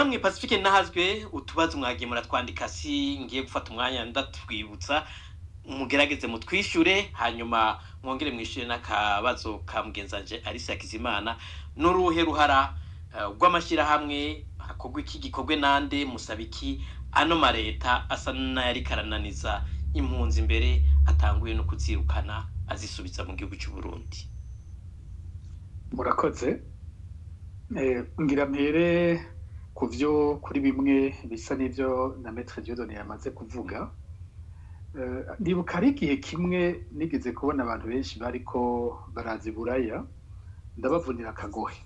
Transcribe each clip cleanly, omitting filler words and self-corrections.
Namwe Pacifique Nahazwe, utubazo mwagiye muratwandika, si ngiye gufata umwanya ndatwibutsa, mugerageze mutwishure, hanyuma mwongere mwishure n'akabazo ka mugenzanje Alice Hakizimana. N'uruhe ruhara rw'amashyirahamwe? Hakorwa iki? Gikorwe nande? Musaba iki ano mareta asa n'ayariko arananiza impunzi, imbere atanguye no kuzirukana azisubiza mu gihugu cy'u Burundi? Murakoze. Ngira mpere ku byo kuri bimwe bisa n'ibyo na Maître Dieudonné yamaze kuvuga. Ndibuka ari igihe kimwe nigeze kubona abantu benshi bariko baraza iburaya, ndabavunira akagohe,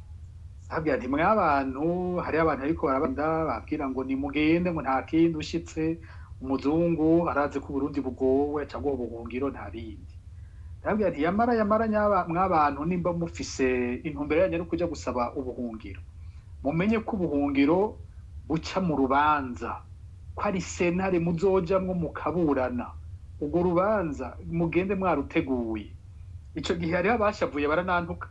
ndababwira nti: "Mwabantu, hariho abantu ariko barabanda babwira ngo nimugende, ngo nta kindi, ushitse umuzungu arazi ko Uburundi bugowe cyangwa ubuhungiro, nta bindi." Ndababwira nti: "Yamara yamara mwabantu, nimba mufise intumbero yanyu ari kuja gusaba ubuhungiro, mumenye ko ubuhungiro buca mu rubanza, ko ari sentare muzojamwo mukaburana. Urwo rubanza mugende mwaruteguye." Ico gihe hariho abashavuye baranantuka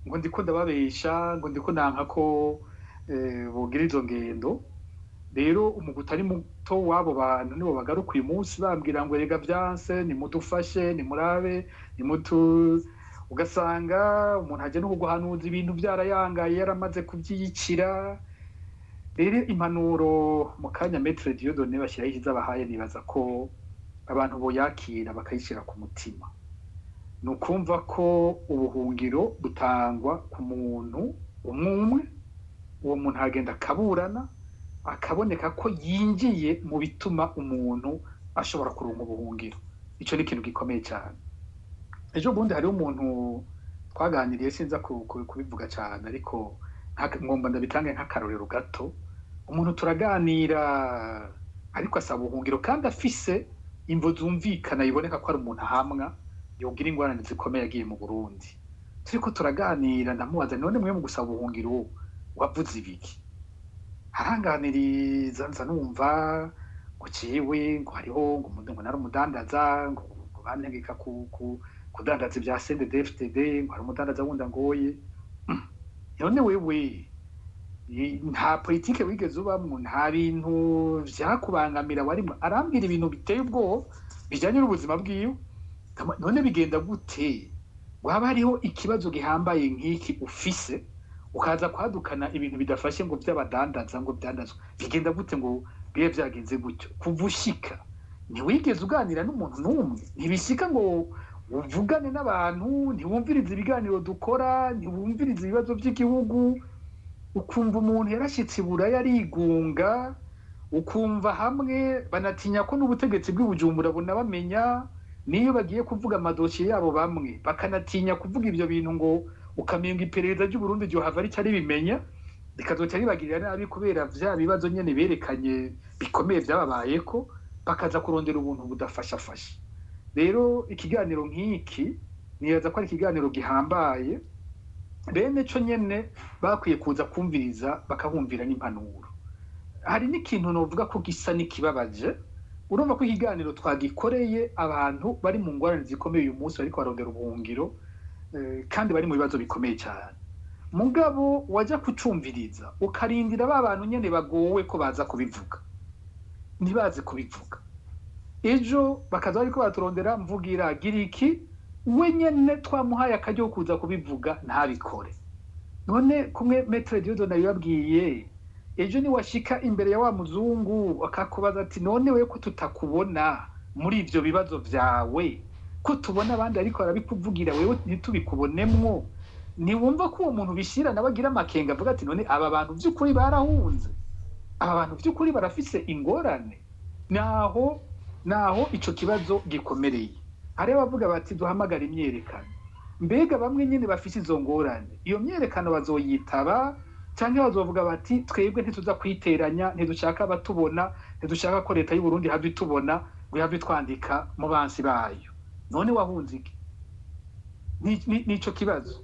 ngo ndiko ndababesha, ngo ndiko nanka ko bogira izo ngendo. Rero umugwi utari muto w'abo bantu nibo bagaruka uyu munsi bambwira ngo: "Erega vyanse, nimudufashe, nimurabe, nimutu." Ugasanga umuntu aje no kuguhanuza ibintu vyarayangaye, yaramaze kuvyiyicira. Rero impanuro mu kanya Maître Dieudonné bashyiraho izabahaye, nibaza ko abantu boyakira bakayishyira ku mutima. Ni ukumva ko ubuhungiro butangwa ku muntu umwe umwe. Uwo muntu agenda akaburana, akaboneka ko yinjiye mu bituma umuntu ashobora kuronka ubuhungiro. Ico ni ikintu gikomeye cyane. Ejo bundi hariho umuntu twaganiriye, sinza kubivuga cyane, ariko ngomba ndabitange nk'akarorero gato. Umuntu turaganira, ariko asaba ubuhungiro kandi afise imvo zumvikana, biboneka ko ari umuntu ahamwa yogira ingorane zikomeye agiye mu Burundi. Turiko turaganira ndamubaza: "None mwe mu gusaba ubuhungiro wavuze ibiki?" Aranganiriza, nza numva ngo ciwe ngo hariho ngo ngo nari umudandaza, ngo bantegeka kudandaza ibya CNDD-FDD, ngo hari umudandaza wundi angoye. None wewe nta politike wigeze ubamwo? Nta bintu vyakubangamira warimwo? Arambwira ibintu biteye ubwoba bijanye n'ubuzima bwiwe. None bigenda gute waba hariho ikibazo gihambaye nk'iki ufise, ukaza kwadukana ibintu bidafashe ngo by'abadandaza, ngo byandazwa? Bigenda gute ngo bibe vyagenze gutyo? Kuva ushika ntiwigeze uganira n'umuntu n'umwe, ntibishika ngo uvugane n'abantu, ntiwumvirize ibiganiro dukora, ntiwumvirize ibibazo by'igihugu. Ukumva umuntu yarashitse i Buraya arigunga, ukumva hamwe banatinya ko n'ubutegetsi bw'i Bujumbura bunabamenya niyo bagiye kuvuga amadosiye yabo, bamwe bakanatinya kuvuga ibyo bintu, ngo ukamenga iperereza ry'Uburundi ryohava rica ribimenya, rikazoca ribagirira nabi kubera vya bibazo nyene berekanye bikomeye vyababayeko, bakaza kurondera ubuntu budafashafasha. Rero ikiganiro nk'iki nibaza ko ari ikiganiro gihambaye. Bene co nyene bakwiye kuza kumviriza, bakahumvira n'impanuro. Hari n'ikintu novuga ko gisa n'ikibabaje. Urumva ko ikiganiro twagikoreye abantu bari mu ngorane zikomeye uyu munsi, bariko barondera ubuhungiro, kandi bari mu bibazo bikomeye cyane. Mugabo wajya kucumviriza, ukarindira ba bantu nyene bagowe ko baza kubivuga, ntibaze kubivuga. Ejo bakaza bariko baraturondera: "Mvugira, gira iki." We nyene twamuhaye akaryo ko kuza kubivuga, ntabikore. None kumwe Maître Dieudonné yabibabwiye, ejo niwashika imbere ya wa muzungu akakubaza ati: "None we ko tutakubona muri ivyo bibazo vyawe, ko tubona abandi ariko barabikuvugira, wewe ntitubikubonemwo?" Ntiwumva ko uwo muntu bishira nawe agira amakenga, avuga ati: "None aba bantu vy'ukuri barahunze? Aba bantu vy'ukuri barafise ingorane?" Naho ico kibazo gikomereye. Hariho abavuga bati: "Duhamagara imyerekano." Mbega bamwe nyene bafise izo ngorane, iyo myerekano bazoyitaba, canke bazovuga bati: "Twebwe ntituza kwiteranya, ntidushaka abatubona, ntidushaka ko leta y'u Burundi ihava itubona ngo ihave itwandika mu bansi bayo"? None wahunze iki? Nico kibazo.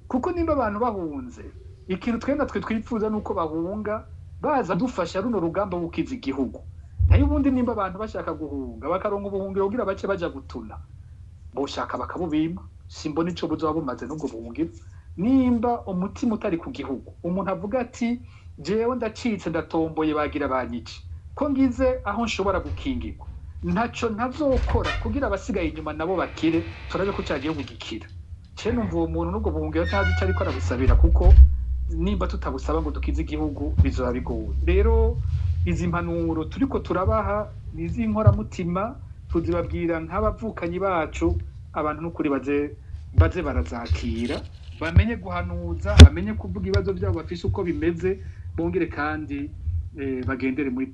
Kuko nimba abantu bahunze, ikintu twe natwe twifuza nuko bahunga baza dufasha runo rugamba gukiza igihugu. Nayo ubundi nimba abantu bashaka guhunga, bakaronka ubuhungiro kugira bace baja gutuna, boshaka bakabubima, simbona ico buzoba bumaze n'ubwo buhungiro nimba umutima utari ku gihugu. Umuntu avuga ati: Jewe ndacitse, ndatomboye, bagira banyice, ko ngize aho nshobora gukingirwa, ntaco ntazokora kugira abasigaye inyuma nabo bakire, turabe ko cya gihugu gikira. Ce numva uwo muntu n'ubwo buhungiro ntazi icyo ariko arabusabira, kuko nimba tutabusaba ngo dukize igihugu bizoba bigoye. Rero izi mpanuro turiko turabaha ni iz'inkoramutima, tuzibabwira nk'abavukanyi bacu. Abantu n'ukuri baze barazakira, bamenye guhanuza, bamenye kuvuga ibibazo byabo bafise uko bimeze, bongere kandi bagendere muri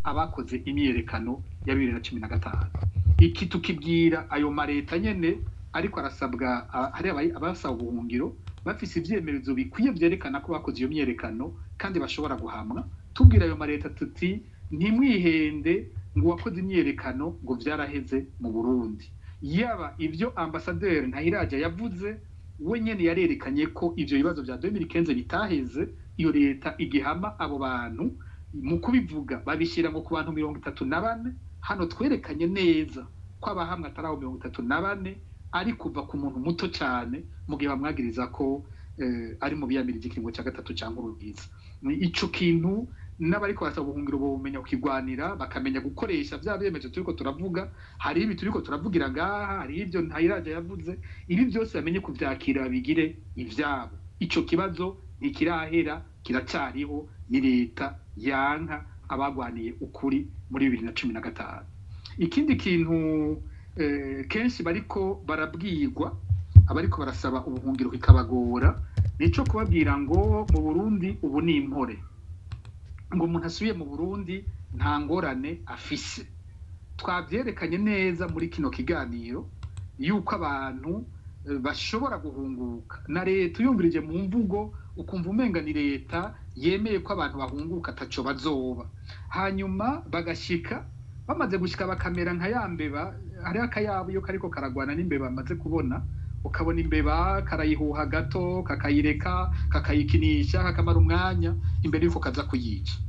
abakoze imyiyerekano ya 2015. Iki tukibwira ayo mareta nyene ariko arasabwa, hari abasaba ubuhungiro bafise ivyemezo bikwiye vyerekana ko bakoze iyo myiyerekano kandi bashobora guhamwa. Tubwira ayo mareta tuti: "Ntimwihende ngo uwakoze imyiyerekano ngo vyaraheze mu Burundi." Yaba ivyo ambasaderi Ntahiraja yavuze, we nyene yarerekanye ko ivyo bibazo vya 2015 bitaheze, iyo leta igihama abo bantu. Mu kubivuga babishyira ngo ku bantu 34. Hano twerekanye neza ko abahamwe atari abo 34, ari kuva ku muntu muto cyane mu gihe bamwagiriza ko ari mu biyamirije ikiringo cya gatatu cyangwa urubwiza. Ico kintu n'abariko barasaba ubuhungiro bumenya kukigwanira, bakamenya gukoresha vya byemezo turiko turavuga. Hari ibi turiko turavugira ngaha, hari ibyo Ntayiraja yavuze, ibi byose bamenye kuvyakira bigire ivyabo. Ico kibazo ntikirahera, kiracyariho, ni leta yanka abagwaniye ukuri muri 2015. Ikindi kintu kenshi bariko barabwirwa abariko barasaba ubuhungiro kikabagora, nico kubabwira ngo mu Burundi ubu ni impore, ngo umuntu asubiye mu Burundi nta ngorane afise. Twabyerekanye neza muri kino kiganiro yuko abantu bashobora guhunguka, na leta uyumvirije mu mvugo ukumva umenga ni leta yemeye ko abantu bahunguka ataco bazoba, hanyuma bagashika, bamaze gushika bakamera nka ya mbeba. Hariho akayabo iyo kariko karagwana n'imbeba bamaze kubona, ukabona imbeba karayihuha gato, kakayireka, kakayikinisha, kakamara umwanya imbere yuko kaza kuyica.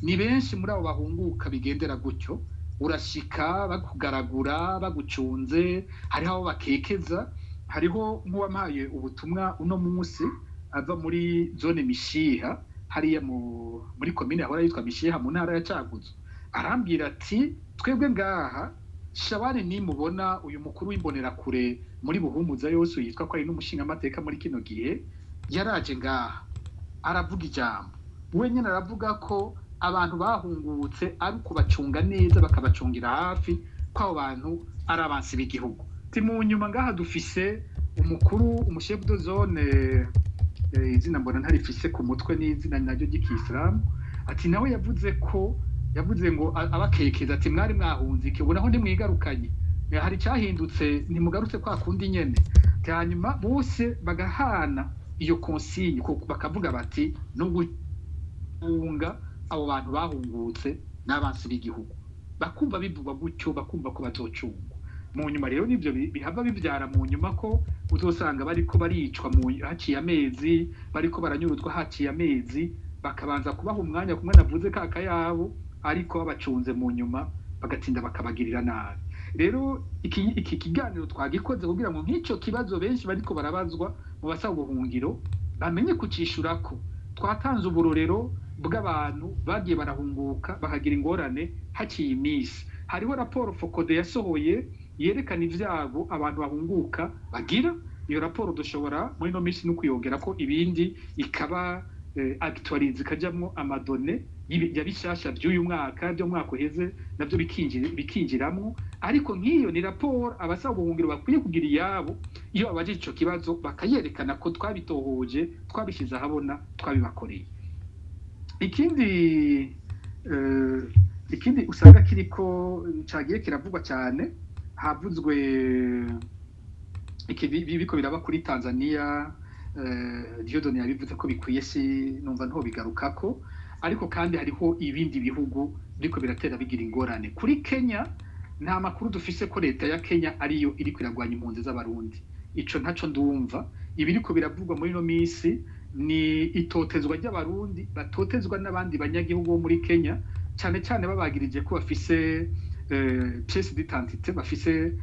Ni benshi muri abo bahunguka bigendera gutyo. Urashika bakugaragura, bagucunze, hariho abo bakekeza. Hariho nk'uwampaye ubutumwa uno munsi ava muri zone Mishiha, hariya muri komine yahora yitwa Mishiha mu ntara ya Caguzo. Arambwira ati: "Twebwe ngaha Shabani nimubona, uyu mukuru w'imbonerakure muri Buhumuza yose yitwa ko ari n'umushingamateka muri kino gihe, yaraje ngaha aravuga ijambo wenyine, aravuga ko abantu bahungutse ari ukubacunga neza, bakabacungira hafi, ko abo bantu ari abansi b'igihugu." Ti mu nyuma ngaha dufise umukuru, umushefu de zone, izina mbona ntarifise ku mutwe, n'izina naryo ry'ikisilamu, ati nawe yavuze ko yavuze ngo abakekeza ati: "Mwari mwahunze iki? Ubu naho ntimwigarukanye, hari icyahindutse? Ntimugarutse kwa kundi nyene?" Ati hanyuma bose bagahana iyo consigne, bakavuga bati no guhunga abo bantu bahungutse n'abansi b'igihugu. Bakumva bivugwa gutyo, bakumva ko bazocungwa. Mu nyuma rero nibyo bihava bibyara mu nyuma ko uzosanga bariko baricwa mu haciye amezi, bariko baranyuruzwa haciye amezi, bakabanza kubaha umwanya kumwe navuze ka kayabo, ariko babacunze, mu nyuma bagatinda bakabagirira nabi. Rero iki kiganiro twagikoze kugira ngo nk'icyo kibazo benshi bariko barabazwa mu basaba ubuhungiro bamenye kucishurako. Twatanze uburorero bw'abantu bagiye barahunguka bakagira ingorane haciye iminsi. Hariho raporo FOCODE yasohoye yerekana ivyago abantu bahunguka bagira. Iyo raporo dushobora muri ino minsi no kuyongera ko ibindi, ikaba actualisée, ikajamwo ama données ya bishasha by'uyu mwaka, byo mwaka uheze navyo bikinjiramwo. Ariko nk'iyo ni raporo abasaba ubuhungiro bakwiye kugira iyabo, iyo babajije ico kibazo bakayerekana ko twabitohoje, twabishyize ahabona, twabibakoreye. Ikindi usanga kiriko cagiye kiravugwa cyane, havuzwe iki biriko biraba kuri Tanzania. Dieudonné yabivuze ko bikwiye, si numva ntobigarukako. Ariko kandi hariho ibindi bihugu biriko biratera bigira ingorane. Kuri Kenya, nta makuru dufise ko leta ya Kenya ariyo iriko iragwanya impunzi z'Abarundi, ico ntaco ndumva. Ibiriko biravugwa muri ino minsi Ni itotezwa ry'Abarundi batotezwa n'abandi banyagihugu bo muri Kenya, cyane cyane babagirije ko bafise pièce d'identité, bafise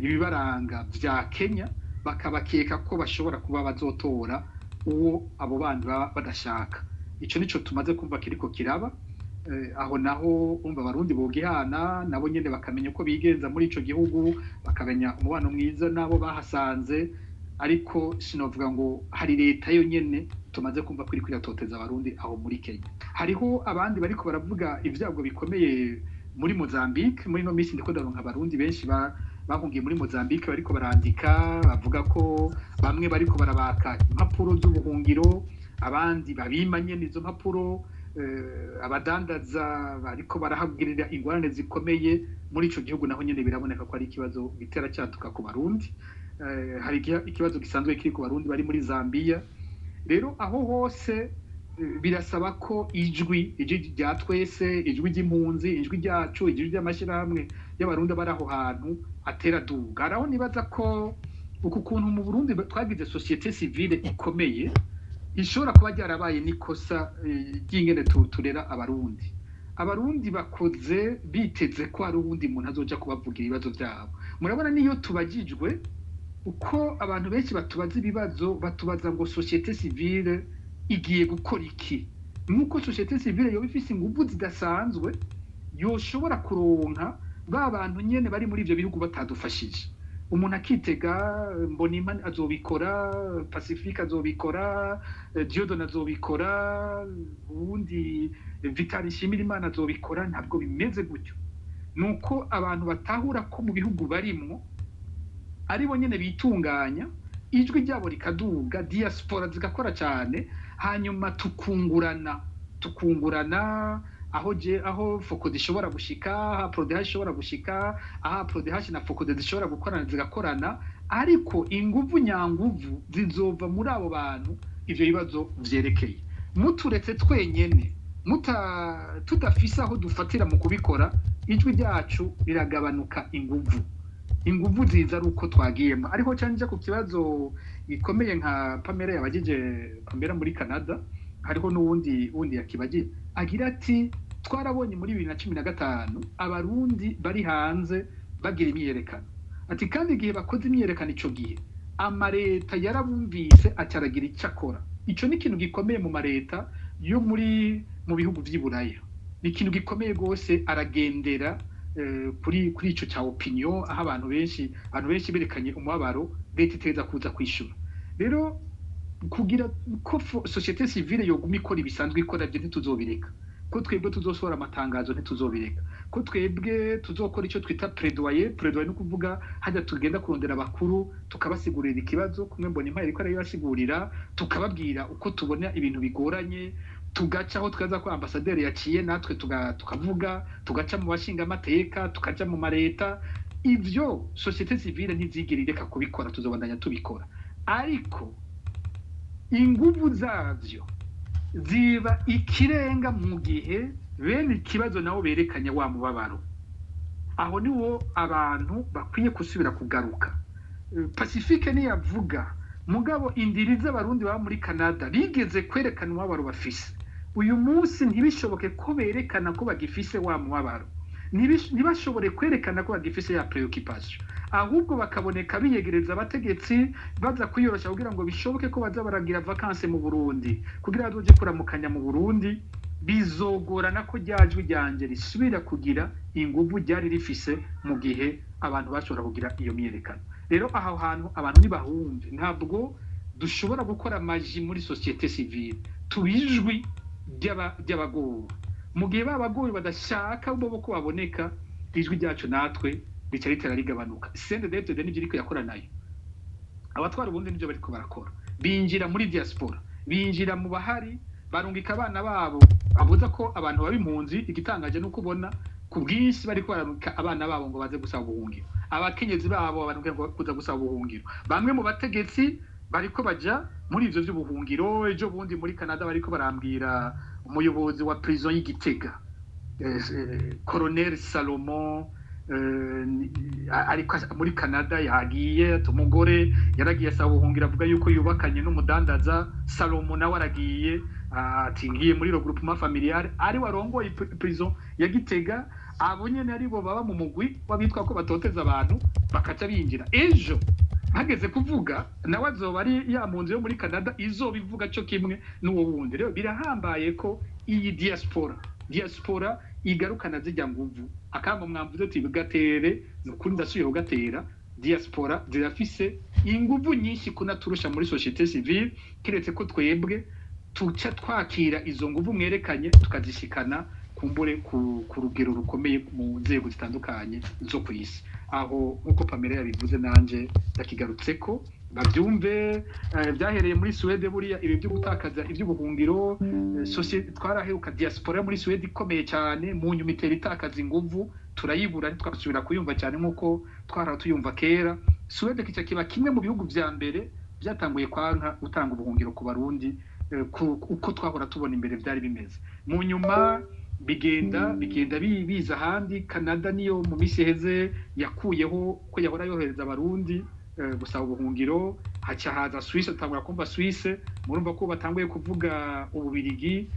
ibibaranga vya Kenya, bakabakeka ko bashobora kuba bazotora uwo abo bandi baba badashaka. Ico nico tumaze kumva kiriko kiraba. Aho naho umva Abarundi bogihana nabo nyene bakamenya uko bigenza muri ico gihugu, bakamenya umubano mwiza nabo bahasanze. Ariko sinovuga ngo hari leta yo nyene tumaze kumva ko iriko iratoteza Abarundi aho muri Kenya. Hariho abandi bariko baravuga ivyago bikomeye muri Mozambique. Muri ino minsi ndiko ndaronka Abarundi benshi bahungiye muri Mozambique bariko barandika, bavuga ko bamwe bariko barabaka impapuro z'ubuhungiro, abandi babima nyene izo mpapuro, abadandaza bariko barahabwirira ingorane zikomeye muri ico gihugu. Naho nyene biraboneka ko ari ikibazo gitera cyaduka ku Barundi. Hari ikibazo gisanzwe kiri ku Barundi bari muri Zambia. Rero aho hose birasaba ko ijwi rya twese, ijwi ry'impunzi, ijwi ryacu, ijwi ry'amashyirahamwe y'Abarundi bari aho hantu atera duga. Hari aho nibaza ko uku kuntu mu Burundi twagize société civile ikomeye ishobora kuba ryarabaye n'ikosa ry'ingene turera Abarundi. Abarundi bakoze biteze ko hari uwundi muntu azoja kubavugira ibibazo byabo. Murabona niyo tubagijwe uko abantu benshi batubaza ibibazo, batubaza ngo société civile igiye gukora iki, nk'uko société civile yoba ifise inguvu zidasanzwe yoshobora kuronka ba bantu nyene bari muri ivyo bihugu batadufashije. Umuntu akitega Mbonimpa azobikora, Pacifique azobikora, Dieudonné azobikora, uwundi Vital Nshimirimana azobikora. Ntabwo bimeze gutyo. Nuko abantu batahura ko mu bihugu barimwo ari bo nyene bitunganya, ijwi ryabo rikaduga, diaspora zigakora cyane, hanyuma tukungurana aho je aho FOCODE ishobora gushika, aho APRODH ishobora gushika, aho APRODH na FOCODE zishobora gukorana zigakorana. Ariko inguvu nyanguvu zizova muri abo bantu ivyo bibazo vyerekeye. Muturetse twenyene, muta tudafise aho dufatira mu kubikora, ijwi ryacu riragabanuka inguvu. Inguvu ziza ari uko twagiyemo. Ariko canje ku kibazo gikomeye nka Pamela yabagije, Pamela muri Canada, hariho n'uwundi wundi yakibagije agira ati: "Twarabonye muri 2015 Abarundi bari hanze bagira imyiyerekano." Ati: "Kandi igihe bakoze imyiyerekano ico gihe amareta yarabumvise, acaragira icyo akora." Ico ni ikintu gikomeye mu mareta yo muri mu bihugu vy'i Buraya, ni ikintu gikomeye rwose. Aragendera kuri ico ca opinion, aho abantu benshi berekanye umubabaro, leta iteza kuza kwishura. Rero kugira ko société civile yoguma ikora ibisanzwe ikora, ibyo ntituzobireka. Ko twebwe tuzosohora amatangazo, ntituzobireka. Ko twebwe tuzokora icyo twita plaidoyer. Plaidoyer ni ukuvuga hajya tugenda kurondera abakuru, tukabasigurira ikibazo kumwe mbona impaye ariko arabibasigurira, tukababwira uko tubona ibintu bigoranye, tugaca aho twaza ko ambasaderi yaciye, natwe tukavuga, tugaca mu bashingamateka, tukaja mu mareta. Ivyo société civile ntizigera ireka kubikora, tuzobandanya tubikora. Ariko inguvu zavyo ziba ikirenga mu gihe bene ikibazo nabo berekanye wa mubabaro. Aho niwo abantu bakwiye gusubira kugaruka. Pacifique niyavuga, mugabo indiri z'Abarundi baba muri Canada bigeze kwerekana umubabaro bafise, uyu munsi ntibishoboke ko berekana ko bagifise wa mubabaro, ntibashobore kwerekana ko bagifise ya préoccupation, ahubwo bakaboneka biyegereza abategetsi, baza kwiyorosha kugira ngo bishoboke ko baza baragira vacances mu Burundi, kugira bazoje kuramukanya mu Burundi. Bizogorana ko rya jwi ryanje risubira kugira inguvu ryari rifise mu gihe abantu bashobora kugira iyo myiyerekano. Rero aho hantu abantu ntibahumve, ntabwo dushobora gukora magie muri société civile. Tuba ijwi ry'abagowe. Mu gihe ba bagowe badashaka bo ko baboneka, ijwi ryacu natwe rica ritera rigabanuka. CNDD-FDD nivyo iriko yakora nayo, abatwara ubundi nivyo bariko barakora, binjira muri diaspora, binjira mu bahari, barungika abana babo. Abuza ko abantu baba impunzi, igitangaje nuko ubona ku bwinshi bariko bararungika abana babo ngo baze gusaba ubuhungiro, abakenyezi babo barungika ngo kuza gusaba ubuhungiro. Bamwe mu bategetsi bariko baja muri ivyo vy'ubuhungiro. Ejo bundi muri Canada bariko barambwira umuyobozi wa prison y'Igitega, Colonel Salomon. Ariko muri Canada yagiye, umugore yaragiye asaba ubuhungiro, avuga yuko yubakanye n'umudandaza. Salomo nawe aragiye, ati ngiye muri regroupement familial, ari warongoye prison ya Gitega. Abo nyene aribo baba mu mugwi w'abitwa ko batoteza abantu, bakaca binjira. Ejo hageze kuvuga, nawe azoba ari ya mpunzi yo muri Canada izobivuga cyo kimwe n'uwo wundi. Rero birahambaye ko iyi diaspora igarukana zijya nguvu. Akamo mwamvuze ati gatere, ni ukuri ndasubiye kugatera. Diaspora zirafise inguvu nyinshi kunaturusha muri société civile, kiretse ko twebwe tuca twakira izo nguvu mwerekanye, tukazishikana kumbure ku rugero rukomeye mu nzego zitandukanye zo ku isi. Aho nk'uko Pamela yabivuze, nanje ndakigarutse ko babyumve. Byahereye muri Suwede buriya ibi byo gutakaza iby'ubuhungiro. Twaraheruka diaspora muri Suwede ikomeye cyane, mu nyuma itera itakaza inguvu, turayibura, ntitwasubira kuyumva cyane nk'uko twara tuyumva kera. Suwede kica kiba kimwe mu bihugu vya mbere byatanguye kwanka gutanga ubuhungiro ku Barundi, uko twahora tubona imbere byari bimeze. Mu nyuma bigenda biza ahandi. Canada niyo mu minsi iheze yakuyeho ko yahora yohereza Abarundi gusaba ubuhungiro. Haca haza Suisse, atangura kumva Suisse. Murumva ko batanguye kuvuga Ububirigi,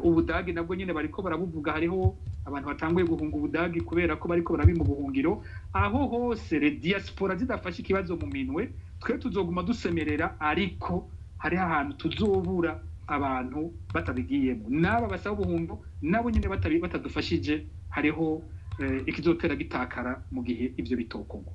Ubudagi nabwo nyine bariko barabuvuga. Hariho abantu batanguye guhunga Ubudagi kubera ko bariko barabima ubuhungiro. Aho hose re diaspora zidafashe ikibazo mu minwe, twe tuzoguma dusemerera, ariko hariho ahantu tuzobura abantu batabigiyemo. N'aba basaba ubuhungiro nabo nyine batadufashije, hariho ikizotera gitakara mu gihe ivyo bitokorwa.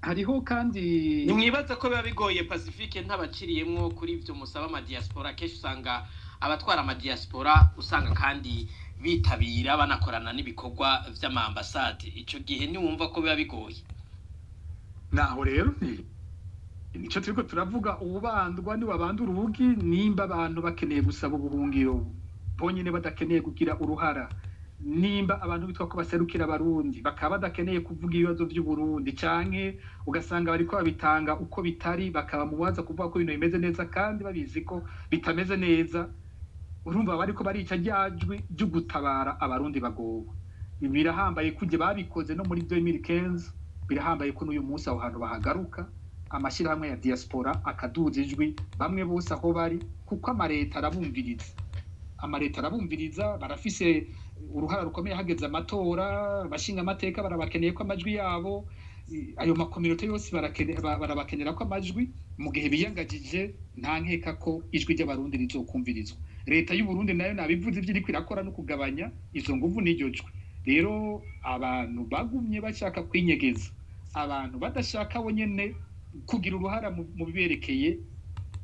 Hariho kandi Nimwibaza ko biba bigoye, Pacifique, ntabaciriyemwo, kuri ivyo musaba amadiaspora? Kenshi usanga abatwara amadiaspora usanga kandi bitabira banakorana n'ibikorwa vy'amaambasade. Ico gihe ntiwumva ko biba bigoye? Naho rero nico turiko turavuga: ubandwa ni wabanda urugi. Nimba abantu bakeneye gusaba ubuhungiro bonyene, badakeneye kugira uruhara, nimba abantu bitwa ko baserukira Abarundi bakaba badakeneye kuvuga ibibazo by'Uburundi, canke ugasanga bariko babitanga uko bitari, bakaba mubaza kuvuga ko ibintu bimeze neza kandi babizi ko bitameze neza, urumva bariko barica ryajwi ryo gutabara Abarundi bagowe. Birahambaye kujya babikoze no muri 2015, birahambaye ko n'uyu munsi aho hantu bahagaruka, amashyirahamwe ya diaspora akaduza ijwi, bamwe bose aho bari, kuko amareta arabumviriza. Amareta arabumviriza, barafise uruhara rukomeye. Hageze amatora, abashinga amateka barabakeneye ko amajwi yabo, ayo makominote yose barabakenera ko amajwi. Mu gihe biyangagije, nta nkeka ko ijwi ry'Abarundi rizokumvirizwa. Leta y'u Burundi nayo nabivuze, ivyo iriko irakora no kugabanya izo nguvu n'iryo jwi. Rero abantu bagumye bashaka kwinyegeza, abantu badashaka bo nyene kugira uruhara mu biberekeye,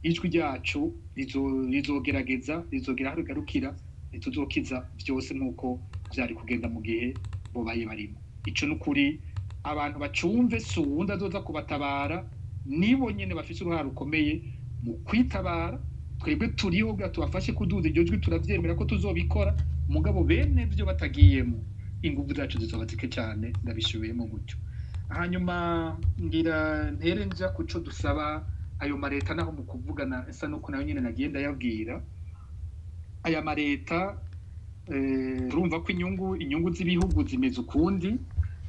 ijwi ryacu rizogerageza, rizogera aho rigarukira. Ntituzokiza vyose nk'uko vyari kugenda mu gihe bobaye barimo. Ico n'ukuri abantu bacumve, si uwundi azoza kubatabara, nibo nyene bafise uruhara rukomeye mu kwitabara. Twebwe turiho kugira tubafashe kuduza iryo jwi, turavyemera ko tuzobikora, mugabo bene vyo batagiyemo, inguvu zacu zizoba zike cyane. Ndabisubiyemo gutyo. Hanyuma ngira ntere nja kuco dusaba ayo mareta. Naho mu kuvugana isa nuko nayo nyene nagiye ndayabwira aya mareta. Turumva ko inyungu z'ibihugu zimeze ukundi,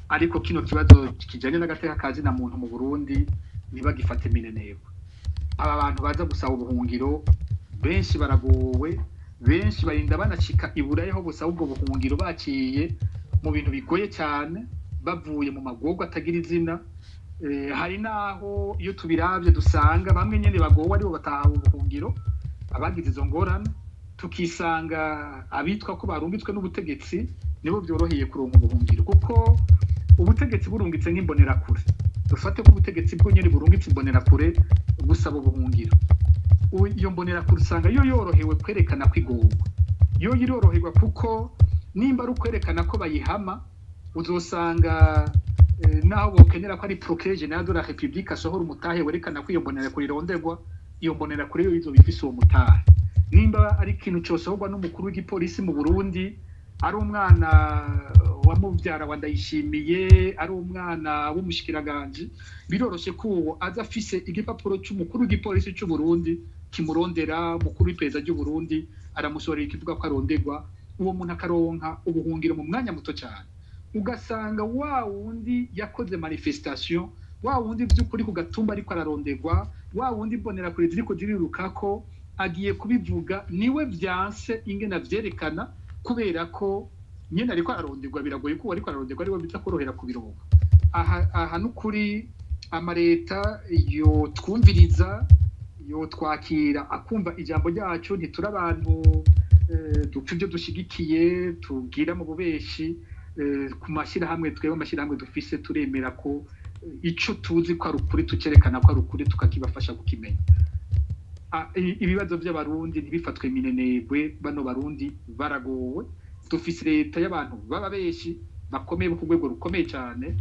ariko kino kibazo kijanye n'agateka ka zina muntu mu Burundi ntibagifate minenebwe. Aba bantu baza gusaba ubuhungiro benshi baragowe, benshi barinda banacika i Buraya aho busaba ubwo buhungiro baciye mu bintu bigoye cyane, bavuye mu magorwa atagira izina. Hari n'aho iyo tubiravye dusanga bamwe nyene bagowe aribo batahawe ubuhungiro, abagize izo ngorane, tukisanga abitwa ko barungitswe n'ubutegetsi nibo byoroheye kuronka ubuhungiro, kuko ubutegetsi burungitse nk'imbonerakure, dufate ko ubutegetsi bwo nyene burungitse imbonerakure gusaba ubuhungiro, iyo mbonerakure usanga yo yorohewe kwerekana ko igorwa, yo iroroherwa, kuko nimba ari ukwerekana ko bayihama, uzosanga naho bokenera ko ari procureur général de la République asohora umutahe werekana ko iyo mbonerakure ironderwa, iyo mbonerakure yo izoba ifise uwo mutahe. Nimba ari ikintu cosohorwa n'umukuru w'igipolisi mu Burundi, ari umwana wa muvyara wa Ndayishimiye, ari umwana w'umushikiranganje, biroroshe ko uwo aza afise igipapuro c'umukuru w'igipolisi c'u Burundi kimurondera, umukuru w'iperereza ry'u Burundi aramusohorera ikivuga ko aronderwa, uwo muntu akaronka ubuhungiro mu mwanya muto cyane. Ugasanga wa wundi yakoze manifestation, wa wundi by'ukuri ku gatumba ariko ararondegwa, wa wundi Imbonerakure ziriko zirirukako, agiye kubivuga, niwe vyanse ingene avyerekana, kubera ko nyene ariko ararondegwa. Biragoye ko ariko ararondegwa ariwe biza korohera kubironka. Aha n'ukuri amareta yo twumviriza, yo twakira, akumva ijambo ryacu. Ntituri abantu dupfa ibyo dushigikiye tubwira mu bubeshi ku mashyirahamwe. Twebwe amashyirahamwe dufise, turemera ko ico tuzi ko ari ukuri tucerekana ko ari ukuri, tukakibafasha kukimenya. Ibibazo by'Abarundi ntibifatwe minenegwe. Bano Barundi baragowe. Dufise leta y'abantu baba benshi bakomeye, bo ku rwego rukomeye cyane,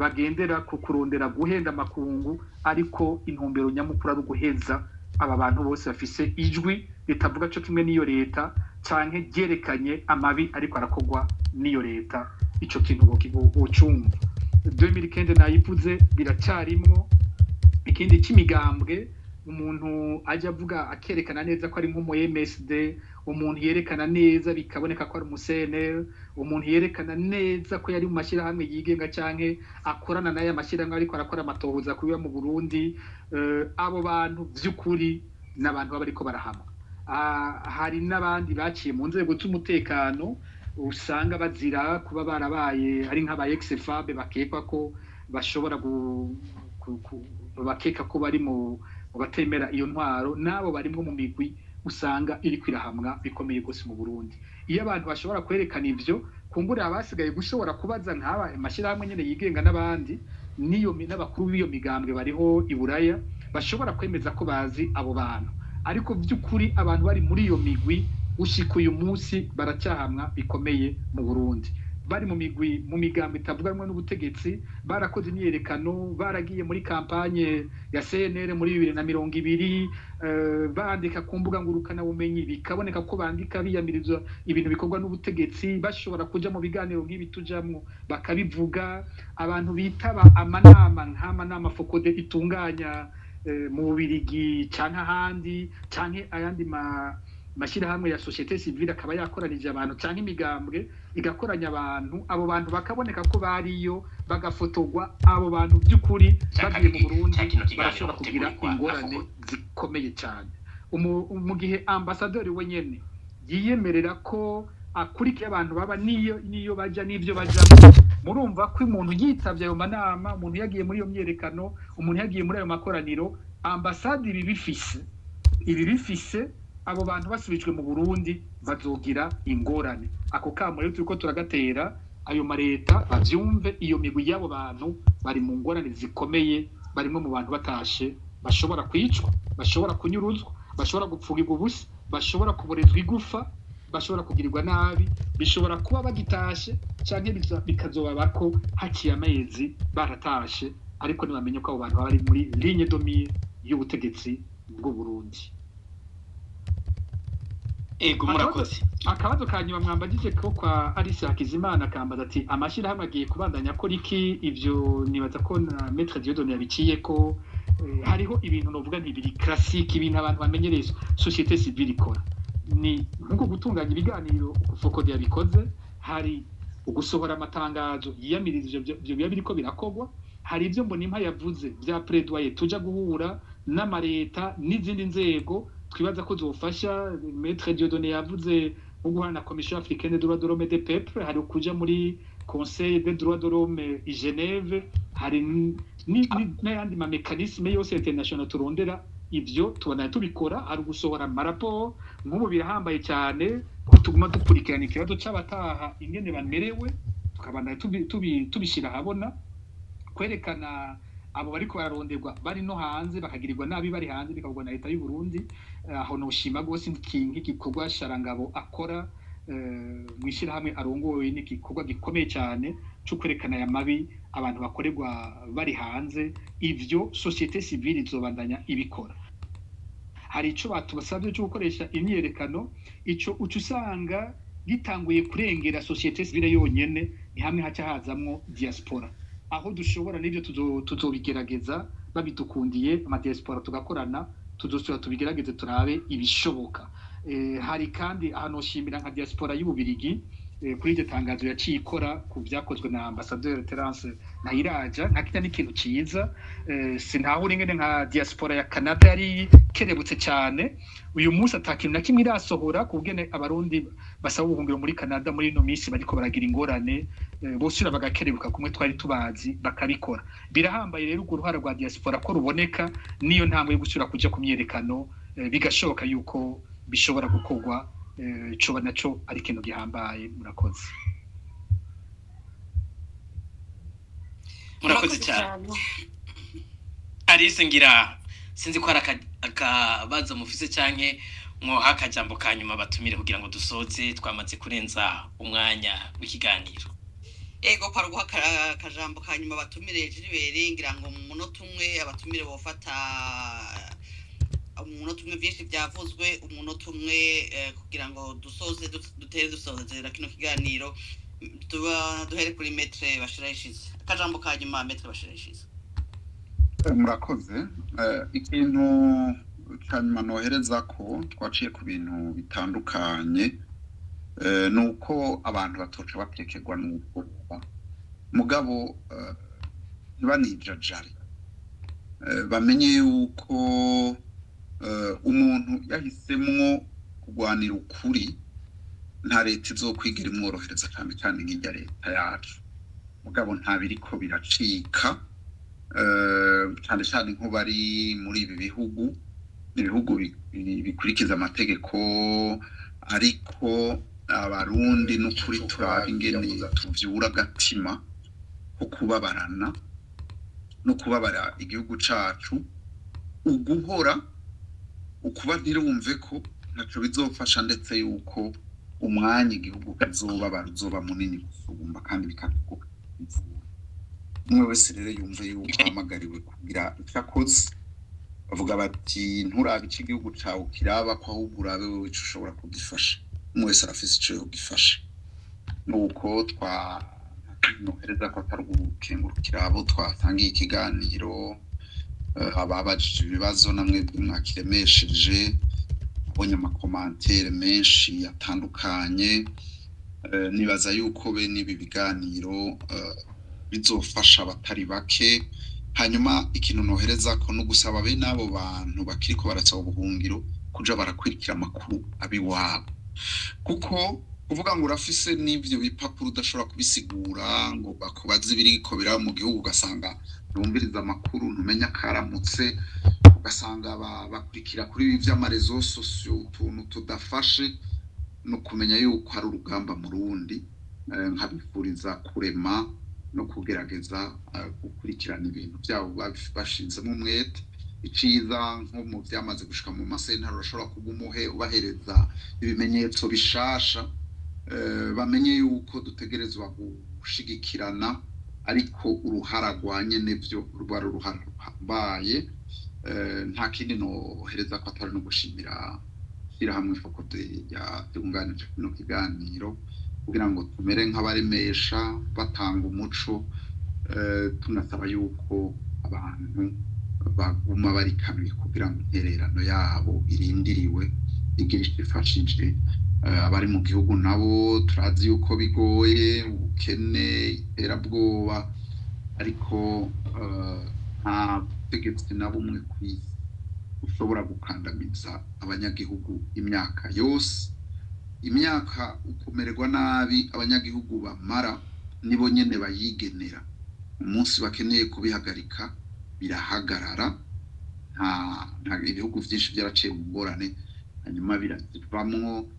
bagendera ku kurondera guhenda amakungu, ariko intumbero nyamukuru ari uguheza aba bantu bose bafise ijwi ritavuga co kimwe n'iyo leta canke ryerekanye amabi ariko arakorwa n'iyo leta. Ico kintu bocumva. 2015 nayivuze, biracyarimwo. Ikindi cy'imigambwe, umuntu ajya avuga akerekana neza ko ari nk'umu MSD, umuntu yerekana neza bikaboneka ko ari umu CNL, umuntu yerekana neza ko yari mu mashyirahamwe yigenga canke akorana n'aya mashyirahamwe ariko arakora amatohoza kubiba mu Burundi, abo bantu vy'ukuri n'abantu baba bariko barahama. Hari n'abandi baciye mu nzego z'umutekano, usanga bazira kuba barabaye ari nk'aba ex-FAB, bakekwa ko bashobora bakeka ko bari mu batemera iyo ntwaro. N'abo barimwo mu migwi usanga iri kwirahamwa bikomeye gose mu Burundi. Iyo abantu bashobora kwerekana ivyo, kumbura abasigaye gushobora kubaza nk'aba amashyirahamwe nyene yigenga n'abandi n'iyo n'abakuru b'iyo migambwe bariho i Buraya bashobora kwemeza ko bazi abo bantu. Ariko by'ukuri abantu bari muri iyo migwi gushika uyu munsi baracyahamwa bikomeye mu Burundi, bari mu migwi, mu migambo itavuganwa n'ubutegetsi, barakoze imyiyerekano, baragiye muri campagne ya CNL muri 2020, bandika ku mbuga ngurukanabumenyi, bikaboneka ko bandika biyamiriza ibintu bikorwa n'ubutegetsi, bashobora kuja mu biganiro nk'ibi tujamwo bakabivuga, abantu bitaba amanama nk'amanama FOCODE itunganya mu Bubirigi canke ahandi, canke ayandi ma mashyirahamwe ya société civile akaba yakoranije abantu, canke imigambwe igakoranya abantu, abo bantu bakaboneka ko bariyo, bagafotorwa. Abo bantu by'ukuri Cya bagiye mu kabiri Burundi cya kino kiganiro barashobora kugira mutegurirwa na ingorane FOCODE. zikomeye cyane. Mu gihe ambasaderi we nyene yiyemerera ko akurikiye abantu baba niyo baja n'ivyo bajamo, murumva ko umuntu yitavye ayo manama, umuntu yagiye muri iyo myerekano, umuntu yagiye muri ayo makoraniro, ambasade ibi bifise, abo bantu basubijwe mu Burundi bazogira ingorane. Ako kamo rero turiko turagatera ayo mareta bavyumve. Iyo migwi y'abo bantu bari mu ngorane zikomeye, barimwe mu bantu batashe bashobora kwicwa, bashobora kunyuruzwa, bashobora gupfugirwa ubusa, bashobora kuborezwa igufa, bashobora kugirirwa nabi. Bishobora kuba bagitashe canke bikazobaba ko haciye amezi baratashe, ariko ntibamenye ko abo bantu baba bari muri ligne de mire y'ubutegetsi bw'u Burundi. Ego, murakoze. Akabazo ka nyuma mwambagije ko kwa Alice Hakizimana, akambaza ati: "Amashyirahamwe agiye kubandanya akora iki?" Ivyo nibaza ko na Maître Dieudonné yabiciye ko hariho ibintu novuga ntibiri classique, ibintu abantu bamenyereye société civile ikora, ni nkuko gutunganya ibiganiro FOCODE yabikoze, hari ugusohora amatangazo yiyamiriza ivyo biba biriko birakorwa, hari ibyo Mbonimpa yavuze bya plaidoyer, tuja guhura n'amareta n'izindi nzego twibaza ko zofasha. Maître Dieudonné yavuze nko guhana na Commission africaine des droits de l'homme et des peuples, hari ukuja muri Conseil des droits de l'homme i Genève, hari n'ayandi ma mécanismes yose international turondera. Ivyo tubona tubikora, hari ugusohora amaraporo. Nk'ubu birahambaye cyane ko tuguma dukurikirana ikibazo c'abataha ingene bamerewe, tukabandanya tubishyira ahabona, kwerekana abo bariko bararonderwa bari no hanze, bakagirirwa nabi bari hanze, bikavugwa na leta y'u Burundi. Aho noshima gose nk'igikorwa Sharangabo akora mu ishyirahamwe arongoye, n'igikorwa gikomeye cyane cyo kwerekana aya mabi abantu bakorerwa bari hanze. Ivyo société civile izobandanya ibikora. Hari ico batubasabye cyo gukoresha imyiyerekano, ico uca usanga gitanguye kurengera société civile yonyene, ni hamwe haca hazamwo diaspora. Aho dushobora n'ibyo tuzobigerageza babidukundiye, amadiaspora tugakorana, tuzosubira tubigerageze turabe ibishoboka. Hari kandi ahantu shimira nka diaspora y'Ububirigi. Kuri iryo tangazo yaciye ikora ku byakozwe na ambasaderi Terence Ntayiraja, nka kirya n'ikintu ciza. Sinahura ingene nka diaspora ya Canada yari kerebutse cyane, uyu munsi ata kintu na kimwe irasohora ku bugene Abarundi basaba ubuhungiro muri Canada muri ino minsi bariko baragira ingorane. Bosubira bagakerebuka kumwe twari tubazi, bakabikora. Birahambaye rero urwo ruhara rwa diaspora ko ruboneka, niyo ntambwe yo gusubira kuja ku myerekano. Bigashoboka yuko bishobora gukorwa, coba naco ari ikintu gihambaye. Murakoze. Murakoze cyane. Alice, ngira sinzi ko hari akabazo mufise canke mwoha akajambo ka nyuma batumire kugira ngo dusoze, twamaze kurenza umwanya w'ikiganiro. Ego, kwa ruguha akajambo ka nyuma batumire Gilbert, ngira ngo mu munota umwe abatumire bofata umunota umwe. Byinshi byavuzwe, umunota umwe kugira ngo dusoze, dutere dusozera kino kiganiro. Tuba duhere kuri Maître Bashirayishize, akajambo ka nyuma, Maître Bashirayishize. Murakoze. Ikintu cya nyuma nohereza ko twaciye ku bintu bitandukanye, ni uko abantu batoca batekerwa n'ubwoba, mugabo ntibanijajare. Bamenye yuko umuntu yahisemwo kurwanira ukuri, nta leta izokwigira imworohereza, cyane cyane nk'irya leta yacu. Mugabo nta biriko biracika, cyane cyane nk'ubari muri ibi bihugu, ibihugu bikurikiza amategeko. Ariko Abarundi n'ukuri turaba ingene tuvyura agatima ko kubabarana no kubabara igihugu cacu. Uguhora ukuba ntirumve ko ntaco bizofasha, ndetse yuko umwanya igihugu kazobabara uzoba munini gusumba kandi bikatugoka. Umwe wese rero yumve yuko ahamagariwe kugira icyo akoze. Bavuga bati: "Nturabe ico igihugu cawe kiraba ko, ahubwo urabe wewe ico ushobora kugifasha." Umwe wese arafise ico yogifasha. Nuko twa nohereza ko atari ugukengurukira abo twatangiye ikiganiro, ababajije ibibazo, namwe mwakiremesheje, abonye ama commentaires menshi atandukanye. Nibaza yuko bene ibi biganiro bizofasha abatari bake. Hanyuma ikintu nohereza ko no gusaba bene abo bantu bakiriko barasaba ubuhungiro kuja barakurikira amakuru abiwabo, kuko kuvuga ngo urafise n'ivyo bipapuro udashobora kubisigura ngo bakubaze ibiriko biraba mu gihugu, ugasanga ntumviriza amakuru, ntumenya akaramutse, ugasanga bakurikira kuri ibi vy'ama réseaux sociaux utuntu tudafashe, no kumenya yuko hari urugamba mu rundi. Nkabifuriza kurema no kugerageza gukurikirana ibintu byabo bashinzemo umwete. Iciza nko mu byamaze gushika mu masentare, urashobora kuba umuhe ubahereza ibimenyetso bishasha. Bamenye yuko dutegerezwa gushigikirana, ariko uruhara rwa nyene vyo ruba ari uruhara ruhambaye. Nta kindi nohereza ko atari no gushimira ishyirahamwe FOCODE ryatunganije kino kiganiro kugira ngo tumere nk'abaremesha batanga umuco. Tunasaba yuko abantu baguma barikanuye kugira ngo intererano yabo irindiriwe igira ico ifashije. Abari mu gihugu nabo turazi yuko bigoye, ubukene, iterabwoba, ariko nta butegetsi na bumwe kw'isi ushobora gukandamiza abanyagihugu imyaka yose. Imyaka ukumererwa nabi abanyagihugu bamara nibo nyene bayigenera. Umunsi bakeneye kubihagarika birahagarara. Nta ibihugu vyinshi vyaraciye mu ngorane hanyuma birazivamwo.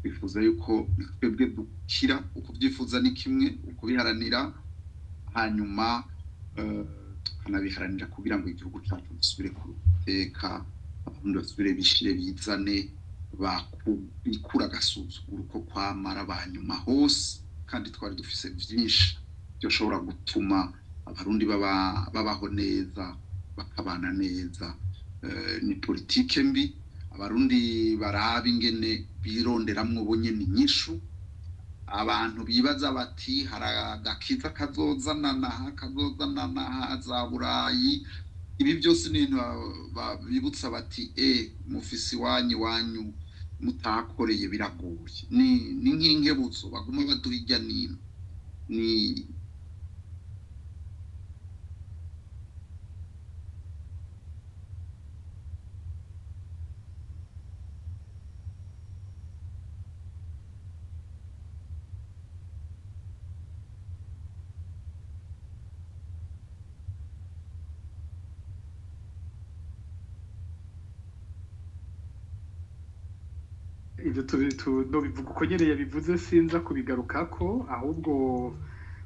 Bifuza yuko twebwe dukira. Ukuvyifuza ni kimwe, ukubiharanira hanyuma tukanabiharanira kugira ngo igihugu cacu gisubire ku iteka, Abarundi basubire bishire bizane, bikura agasuzuguro ko kwamara banyuma hose, kandi twari dufise vyinshi byoshobora gutuma Abarundi babaho neza, bakabana neza. Ni politike mbi. Abarundi baraba ingene bironderamwo bo nyene inyishu. Abantu bibaza bati hari agakiza kazozanana aha, kazozanana aha za Burayi, ibi byose ni ibintu bibutsa bati: "E, mufise iwanyu, iwanyu." Mutakoreye biragoye, ni nk'inkebuzo baguma baduha ijya nino ni Ibyo nobivuga uko nyene yabivuze, sinza kubigarukako. Ahubwo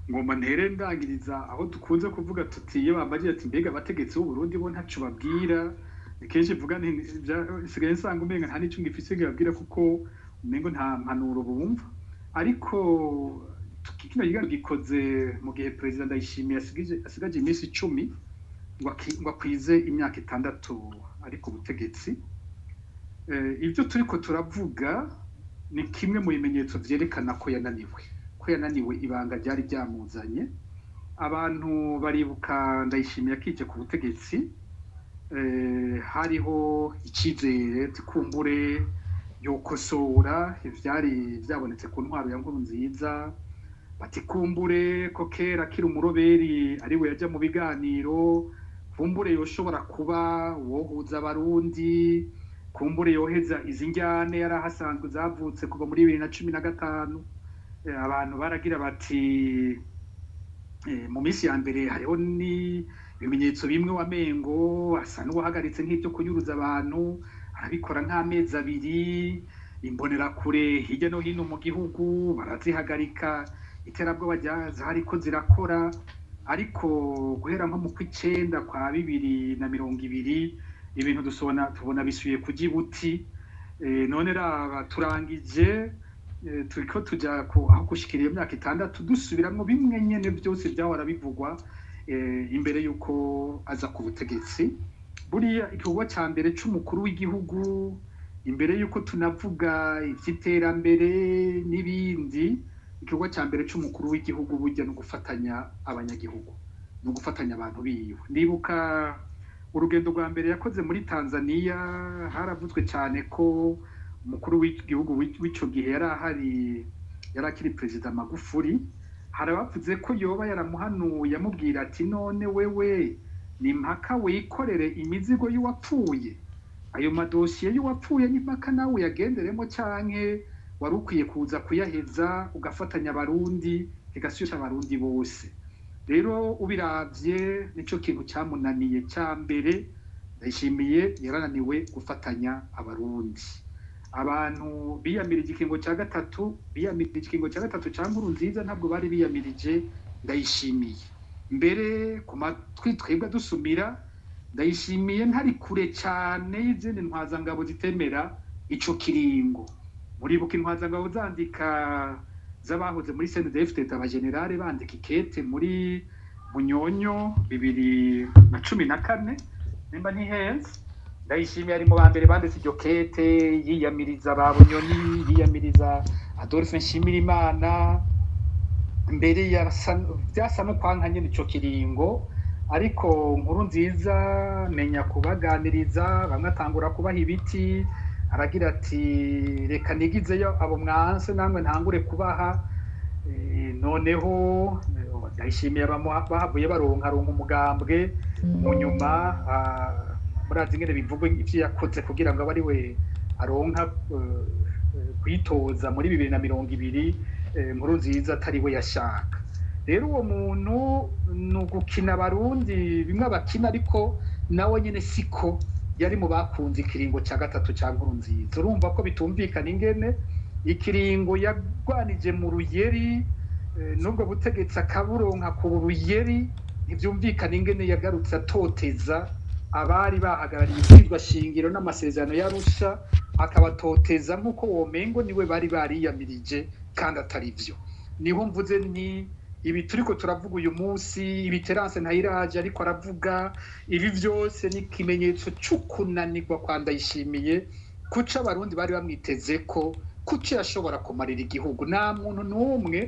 ngomba ntere ndangiriza aho dukunze kuvuga tuti: iyo bambajije ati: "Mbega abategetsi b'u Burundi bo ntaco babwira?" Ni kenshi mvuga nti: "Nsigaye nsanga umenga nta n'ico ngifise ngibabwira, kuko umengo nta mpanuro bumva." Ariko kino kiganiro gikoze mu gihe Perezida Ndayishimiye asigaje iminsi 10 ngo akwize imyaka 6 ari ku butegetsi. Ibyo turiko turavuga ni kimwe mu bimenyetso vyerekana ko yananiwe ibanga ryari ryamuzanye. Abantu baribuka Ndayishimiye akije ku butegetsi, hariho icizere kumbure yokosora ivyari vyabonetse ku ntwaro ya Nkurunziza, bati: "Kumbure ko kera akiri umuroberi ariwe yaja mu biganiro, kumbure yoshobora kuba uwohuza Abarundi, kumbure yoheza izi njyane yari ahasanzwe zavutse kuva muri 2015." Abantu baragira bati: mu minsi ya mbere hariho ni ibimenyetso bimwe wamengo asa n'uwahagaritse nk'ibyo kunyuruza abantu, arabikora nk'amezi 2, imbonerakure hirya no hino mu gihugu barazihagarika, iterabwoba zariko zirakora. Ariko guhera nko mu kw'icenda kwa 2020, ibintu dusobona tubona bisubiye kuja ibuti. None raba turangije, turiko tuja aho gushikira iyo myaka 6, dusubiramwo bimwe nyene byose byahora bivugwa imbere y'uko aza ku butegetsi. Buriya igikorwa ca mbere c'umukuru w'igihugu, imbere y'uko tunavuga ivy'iterambere n'ibindi, igikorwa ca mbere c'umukuru w'igihugu burya no gufatanya abanyagihugu, no gufatanya abantu biwe. Ndibuka urugendo rwa mbere yakoze muri Tanzania, haravuzwe cyane ko umukuru w'igihugu w'ico gihe yari ahari, yari akiri Perezida Magufuli, hari abavuze ko yoba yaramuhanuye amubwira ati: "None wewe ni mpaka wikorere imizigo y'uwapfuye? Ayo madosiye y'uwapfuye ni mpaka nawe uyagenderemo, canke wari ukwiye kuza kuyaheza ugafatanya Abarundi, bigasubisha Abarundi bose?" Rero ubiravye, nico kintu cyamunaniye cya mbere. Ndayishimiye yarananiwe gufatanya Abarundi. Abantu biyamirije ikingo cya gatatu, biyamirije ikingo cya gatatu cya Nkurunziza, ntabwo bari biyamirije Ndayishimiye. Mbere ku matwi twebwe dusumira, Ndayishimiye ntari kure cyane y'izindi ntwazangabo zitemera ico kiringo. Muribuka intwazangabo zandika, z'abahoze muri CNDD-FDD, abagenerale bandika ikete muri Munyonyo 2014, nimba ntihenze. Ndayishimiye ari mu ba mbere banditse iryo kete, yiyamiriza ba Bunyoni, yiyamiriza Adolphe Nshimirimana. Mbere byasa no kwanka nyine ico kiringo, ariko Nkurunziza menya kubaganiriza, bamwe atangura kubaha ibiti, aragira ati: "Reka nigizeyo abo mwanse, namwe ntangure kubaha." Noneho Ndayishimiye bahavuye baronka ronka umugambwe mu nyuma. Murazi ingene bivugwa ivyo yakoze kugira ngo abe ari we aronka kwitoza muri 2020, Nkurunziza atari we yashaka. Rero uwo muntu ni ugukina Abarundi bimwe abakina, ariko nawe nyene siko yari mu bakunze ikiringo cya gatatu cya Nkurunziza. Urumva ko bitumvikana ingene ikiringo yagwanije mu ruyeri, n'ubwo butegetsi akaburonka ku ruyeri, ntibyumvikana ingene yagarutse atoteza abari bahagarariye ibwirizwa shingiro n'amasezerano y'Arusha, akabatoteza nk'uko womengo niwe bari bariyamirije kandi atari byo. Niho mvuze ni ibi turiko turavuga uyu munsi, ibi Terence Ntayiraje ariko aravuga, ibi byose ni ikimenyetso c'ukunanirwa kwa Ndayishimiye kuca Abarundi bari bamwiteze ko kuca yashobora kumarira igihugu. Nta muntu n'umwe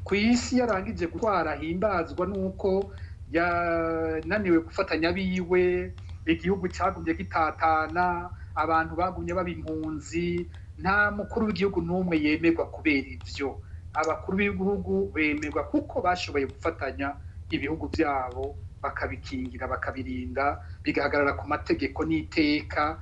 ku isi yarangije gutwara himbazwa n'uko yananiwe gufatanya biwe, igihugu cyagumye gitatana, abantu bagumye baba impunzi. Nta mukuru w'igihugu n'umwe yemerwa kubera ivyo. Abakuru b'ibihugu bemerwa kuko bashoboye gufatanya ibihugu byabo, bakabikingira, bakabirinda, bigahagarara ku mategeko n'iteka,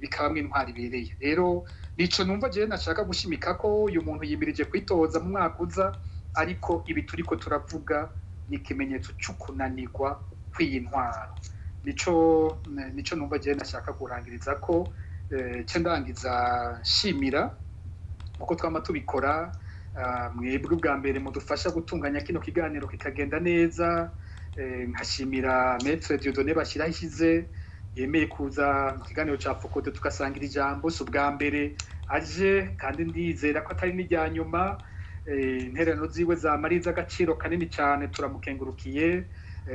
bikabamwo intwari ibereye. Rero nico numva jewe nashaka gushimika ko uyu muntu yimirije kwitoza mu mwaka uza, ariko ibi turiko turavuga ni ikimenyetso c'ukunanirwa kw'iyi ntwaro. Nico numva jewe nashaka kurangiriza ko ce ndangiza nshimira uko twama tubikora, mwebwe ubwa mbere mudufasha gutunganya kino kiganiro kikagenda neza. Nkashimira Maître Dieudonné Bashirahishize yemeye kuza mu kiganiro ca Fokode tugasangira ijambo. Si ubwa mbere aje kandi ndizera ko atari n'irya nyuma. Intererano ziwe zama ari iz'agaciro kanini cyane, turamukengurukiye.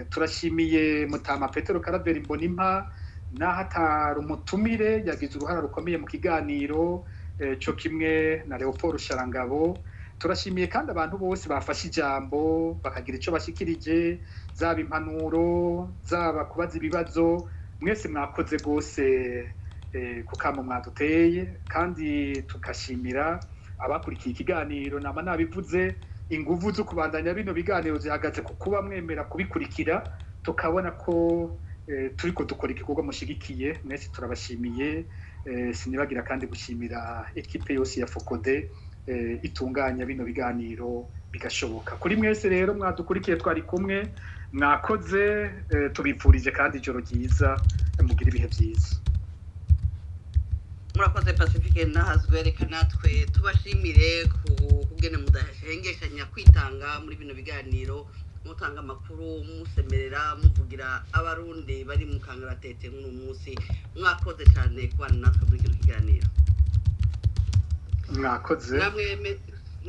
Turashimiye Mutama Petero Karaveri Mbonimpa, naho atari umutumire yagize uruhara rukomeye mu kiganiro, co kimwe na Leopold Sharangabo. Turashimiye kandi abantu bose bafashe ijambo bakagira ico bashikirije, zaba impanuro, zaba kubaza ibibazo. Mwese mwakoze rwose ku kamo mwaduteye, kandi tugashimira abakurikiye ikiganiro. Nama nabivuze, inguvu zo kubandanya bino biganiro zihagaze ku kuba mwemera kubikurikira, tukabona ko turiko dukora igikorwa mushigikiye. Mwese turabashimiye. Sinibagira kandi gushimira ekipe yose ya Fokode itunganya bino biganiro bigashoboka. Kuri mwese rero mwadukurikiye, twari kumwe, mwakoze. Tubipfurije kandi ijoro ryiza, mugire ibihe byiza. Murakoze Pacifique Nahazwe. Reka natwe tubashimire ku kugene mudahengeshanya kwitanga muri bino biganiro, mutanga amakuru, musemerera, muvugira Abarundi bari mu kangaratete nk'uno munsi. Mwakoze cyane kubana natwe muri kino kiganiro. Mwakoze.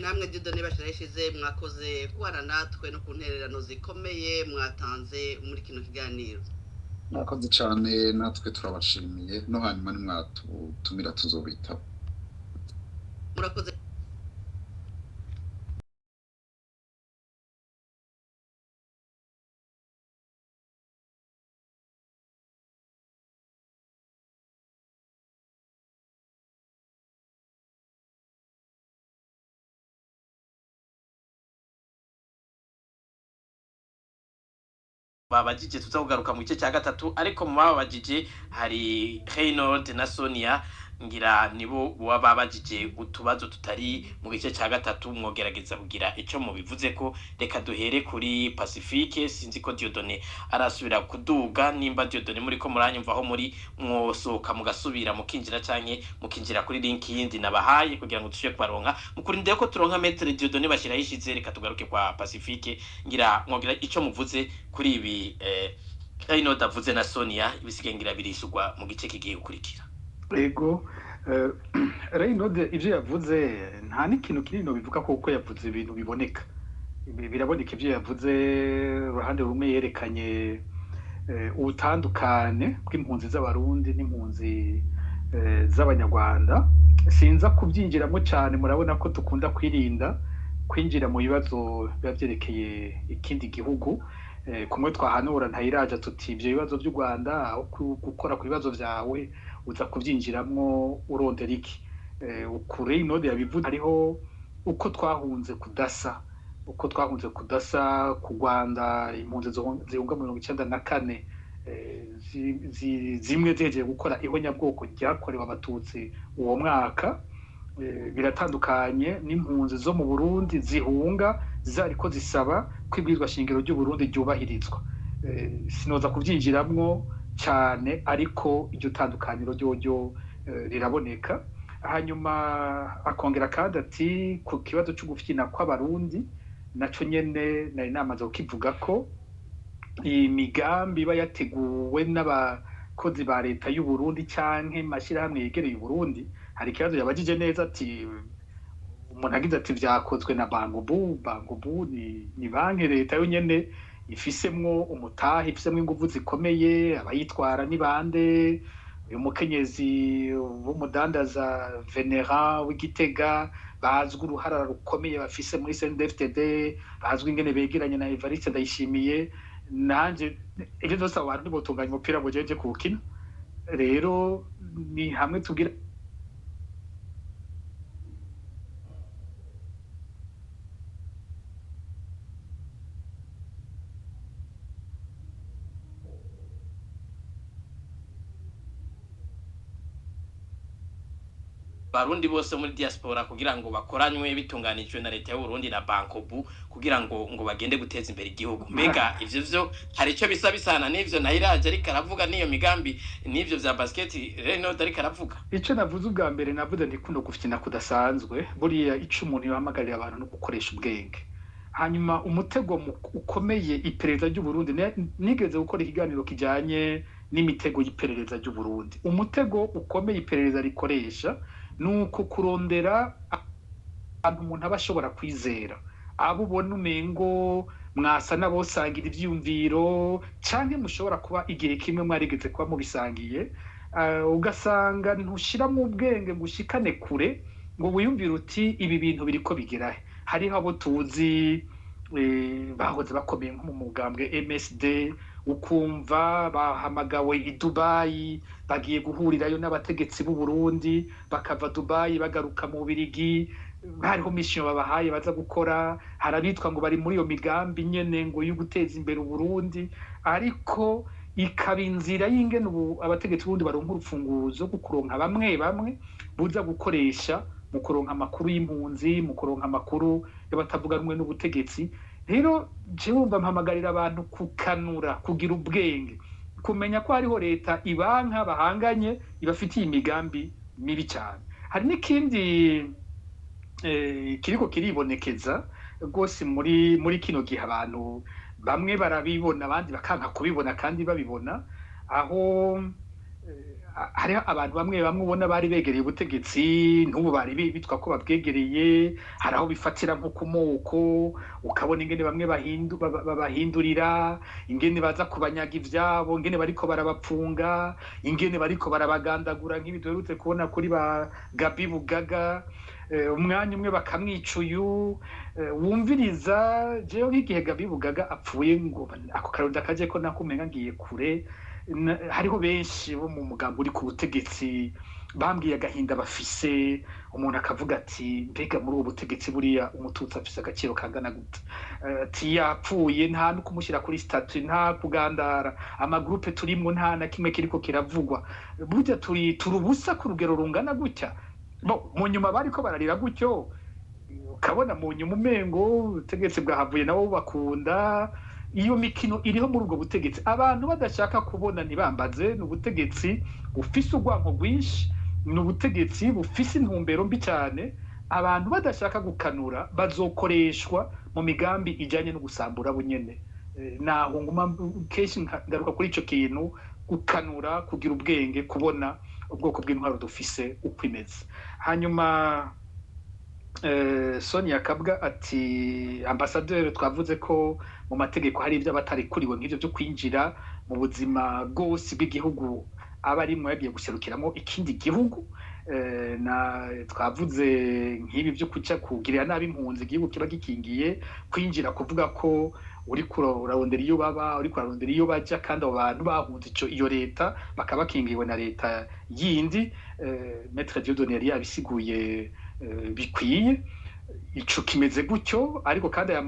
Namwe Dieudonné Bashirayishize, mwakoze kubana natwe no ku ntererano zikomeye mwatanze muri kino kiganiro. Mwakoze cyane, natwe turabashimiye, no hanyuma nimwatutumira tuzobitaba. Murakoze. Babajije tuza kugaruka mu gice cya gatatu, ariko mu babajije hari Reynold na Sonia, ngira nibo baba babajije utubazo tutari mu gice cya gatatu, mwogerageza kugira ico mubivuze ko. Reka duhere kuri Pacifique. Sinzi ko Dieudonné arasubira kuduga. Nimba Dieudonné muri ko muranyumva aho muri, mwosohoka mugasubira mukinjira, canke mukinjira kuri link yindi nabahaye kugira ngo dushobore kubaronka. Mukurindira ko turonka Maître Dieudonné Bashirahishize, reka tugaruke kwa Pacifique. Ngira mwogira ico muvuze kuri ibi Reynold avuze na Sonia, ibisigaye ngira birishurwa mu gice kigiye gukurikira. Ego, Reynold ivyo yavuze nta n'ikintu kinini bivuga, kuko yavuze ibintu biboneka. Biraboneka ivyo yavuze. Uruhande rumwe yerekanye ubutandukane bw'impunzi z'Abarundi n'impunzi z'Abanyarwanda. Sinza kubyinjiramo cyane, murabona ko dukunda kwirinda kwinjira mu bibazo biba vyerekeye ikindi gihugu. Kumwe twahanura ntayiraja tuti ivyo bibazo vy'u Rwanda, aho gukora ku bibazo vyawe uza kubyinjiramwo urondera iki? Ukure Reynold yabivuze, hariho uko twahunze kudasa, uko twahunze kudasa. Ku Rwanda impunzi zihunga 94, zimwe zihejeje gukora ihonyabwoko ryakorewe Abatutsi uwo mwaka, biratandukanye n'impunzi zo mu Burundi zihunga zariko zisaba ko ibwirizwa shingiro ry'u Burundi ryubahirizwa. Sinoza kubyinjiramwo cyane, ariko iryo tandukaniro ryoryo riraboneka. Hanyuma akongera kandi ati ku kibazo cyo gufyina kw'Abarundi, naco nyene nari namaze kukivuga ko iyi migambi iba yateguwe n'abakozi ba leta y'u Burundi canke mashirahamwe yegereye u Burundi. Hari ikibazo yabajije neza ati umuntu agize ati vyakozwe na Bangubu. Bangubu ni banki leta yo nyene ifisemwo umutahe, ifisemwo inguvu zikomeye. Abayitwara ni bande? Uyu mukenyezi w'umudandaza Venera w'Igitega, bazwi uruhara rukomeye bafise muri CNDD-FDD, bazwi ingene begeranye na Evariste Ndayishimiye. Nanje ivyo vyose abo bantu ntibotunganya umupira ngo jeje kuwukina. Rero ni hamwe tugira Barundi bose muri diaspora kugira ngo bakoranywe, bitunganijwe na leta y'u Burundi na Bankobu, kugira ngo bagende guteza imbere igihugu. Mbega ivyo vyo hari ico bisa bisana n'ivyo Nahiraje ariko aravuga, n'iyo migambi, n'ivyo vya basket Renaud ariko aravuga? Icyo navuze ubwa mbere, navuze nti kuno gufyina kudasanzwe, buriya ico umuntu yahamagarira abantu no gukoresha ubwenge. Hanyuma umutego ukomeye iperereza ry'u Burundi, nigeze gukora ikiganiro kijanye n'imitego y'iperereza ry'u Burundi. Umutego ukomeye iperereza rikoresha ni uko kurondera abantu umuntu aba ashobora kwizera, abo ubona umengo mwasa n'abosangira ivyiyumviro, canke mushobora kuba igihe kimwe mwarigeze kuba mubisangiye. Ugasanga ntushiramo ubwenge ngo ushikane kure, ngo wiyumvire uti ibi bintu biriko bigerahe. Hariho abo tuzi bahoze bakomeye nko mu mugambwe MSD, ukumva bahamagawe i Dubayi, bagiye guhurirayo n'abategetsi b'u Burundi, bakava Dubayi bagaruka mu Bubirigi, hariho mission babahaye baza gukora. Hari abitwa ngo bari muri iyo migambi nyene ngo yo guteza imbere Uburundi, ariko ikaba inzira y'ingene ubu abategetsi b'Uburundi baronka urufunguzo rwo kuronka bamwe bamwe buza gukoresha mu kuronka amakuru y'impunzi, mu kuronka amakuru y'abatavuga rumwe n'ubutegetsi. Rero jewe wumva mpamagarira abantu kukanura, kugira ubwenge, kumenya ko hariho leta ibanka bahanganye ibafitiye imigambi mibi cyane. Hari n'ikindi kiriko kiribonekeza rwose muri kino gihe, abantu bamwe barabibona, abandi bakanka kubibona kandi babibona, aho hariho abantu bamwe bamwe ubona bari begereye ubutegetsi, n'ubu bari bitwa ko babwegereye. Hari aho bifatira nko ku moko, ukabona ingene bamwe babahindurira, ingene baza kubanyaga ivyabo, ingene bariko barabapfunga, ingene bariko barabagandagura, nk'ibi duherutse kubona kuri ba Gabi Bugaga. Umwanya umwe bakamwica uyu, wumviriza jewe nk'igihe Gabi Bugaga apfuye, ngo ako karundi kaje ko nako umenga ngiye kure. Hariho benshi bo mu mugambi uri ku butegetsi bambwiye agahinda bafise. Umuntu akavuga ati mbega muri ubu butegetsi buriya umututsi afise agaciro kangana gute? Ati yapfuye, nta no kumushyira kuri statut, nta kugandara, amagroupe turimwo nta na kimwe kiriko kiravugwa, burya turi ubusa ku rugero rungana gutya. Bo mu nyuma bariko bararira gutyo, ukabona mu nyuma umengo ubutegetsi bwahavuye nabo bakunda. Iyo mikino iriho muri ubwo butegetsi, abantu badashaka kubona ntibambaze. Ni ubutegetsi bufise urwanko rwinshi, ni ubutegetsi bufise intumbero mbi cyane. Abantu badashaka gukanura bazokoreshwa mu migambi ijanye no gusambura bunyene. Naho nguma kenshi ngaruka kuri ico kintu: gukanura, kugira ubwenge, kubona ubwoko bw'intwaro dufise uko imeze. Hanyuma Sonia Kabwa ati ambassadeur, twavuze ko mu mategeko hari ibyo abatarikuriwe, nk'ivyo byo kwinjira mu buzima bwose bw'igihugu aba arimwo yagiye guserukiramo ikindi gihugu. Na twavuze nk'ibi byo kuca kugirira nabi impunzi igihugu kiba gikingiye, kwinjira kuvuga ko uriko urarondera iyo baba, uriko urarondera iyo baja, kandi abo bantu bahunze ico iyo leta bakaba bakingiwe na leta yindi. Maître Dieudonné yari yabisiguye bikwiye. Ico kimeze gutyo, ariko kandi aya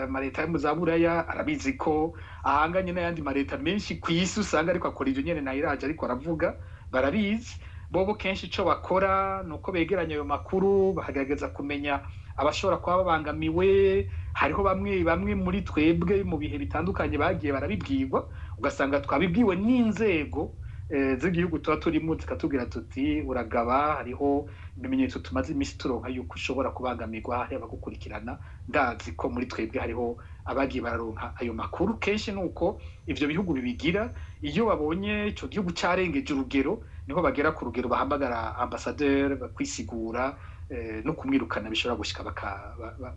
mareta yo mu za Buraya arabizi ko ahanganye n'ayandi mareta menshi ku isi, usanga ariko akora ivyo nyene Nahiraje ariko aravuga. Barabizi bobo. Kenshi ico bakora ni uko begeranya ayo makuru, bakagerageza kumenya abashobora kuba babangamiwe. Hariho bamwe bamwe muri twebwe mu bihe bitandukanye bagiye barabibwirwa, ugasanga twabibwiwe n'inzego z'igihugu tuba turimo, zikatubwira tuti uragaba, hariho ibimenyetso tumaze iminsi turonka yuko ushobora kubangamirwa, hari abagukurikirana. Ndazi ko muri twebwe hariho abagiye bararonka ayo makuru. Kenshi nuko ivyo bihugu bibigira: iyo babonye ico gihugu carengeje urugero, niho bagera ku rugero bahamagara ambassadeur bakwisigura, no kumwirukana bishobora gushika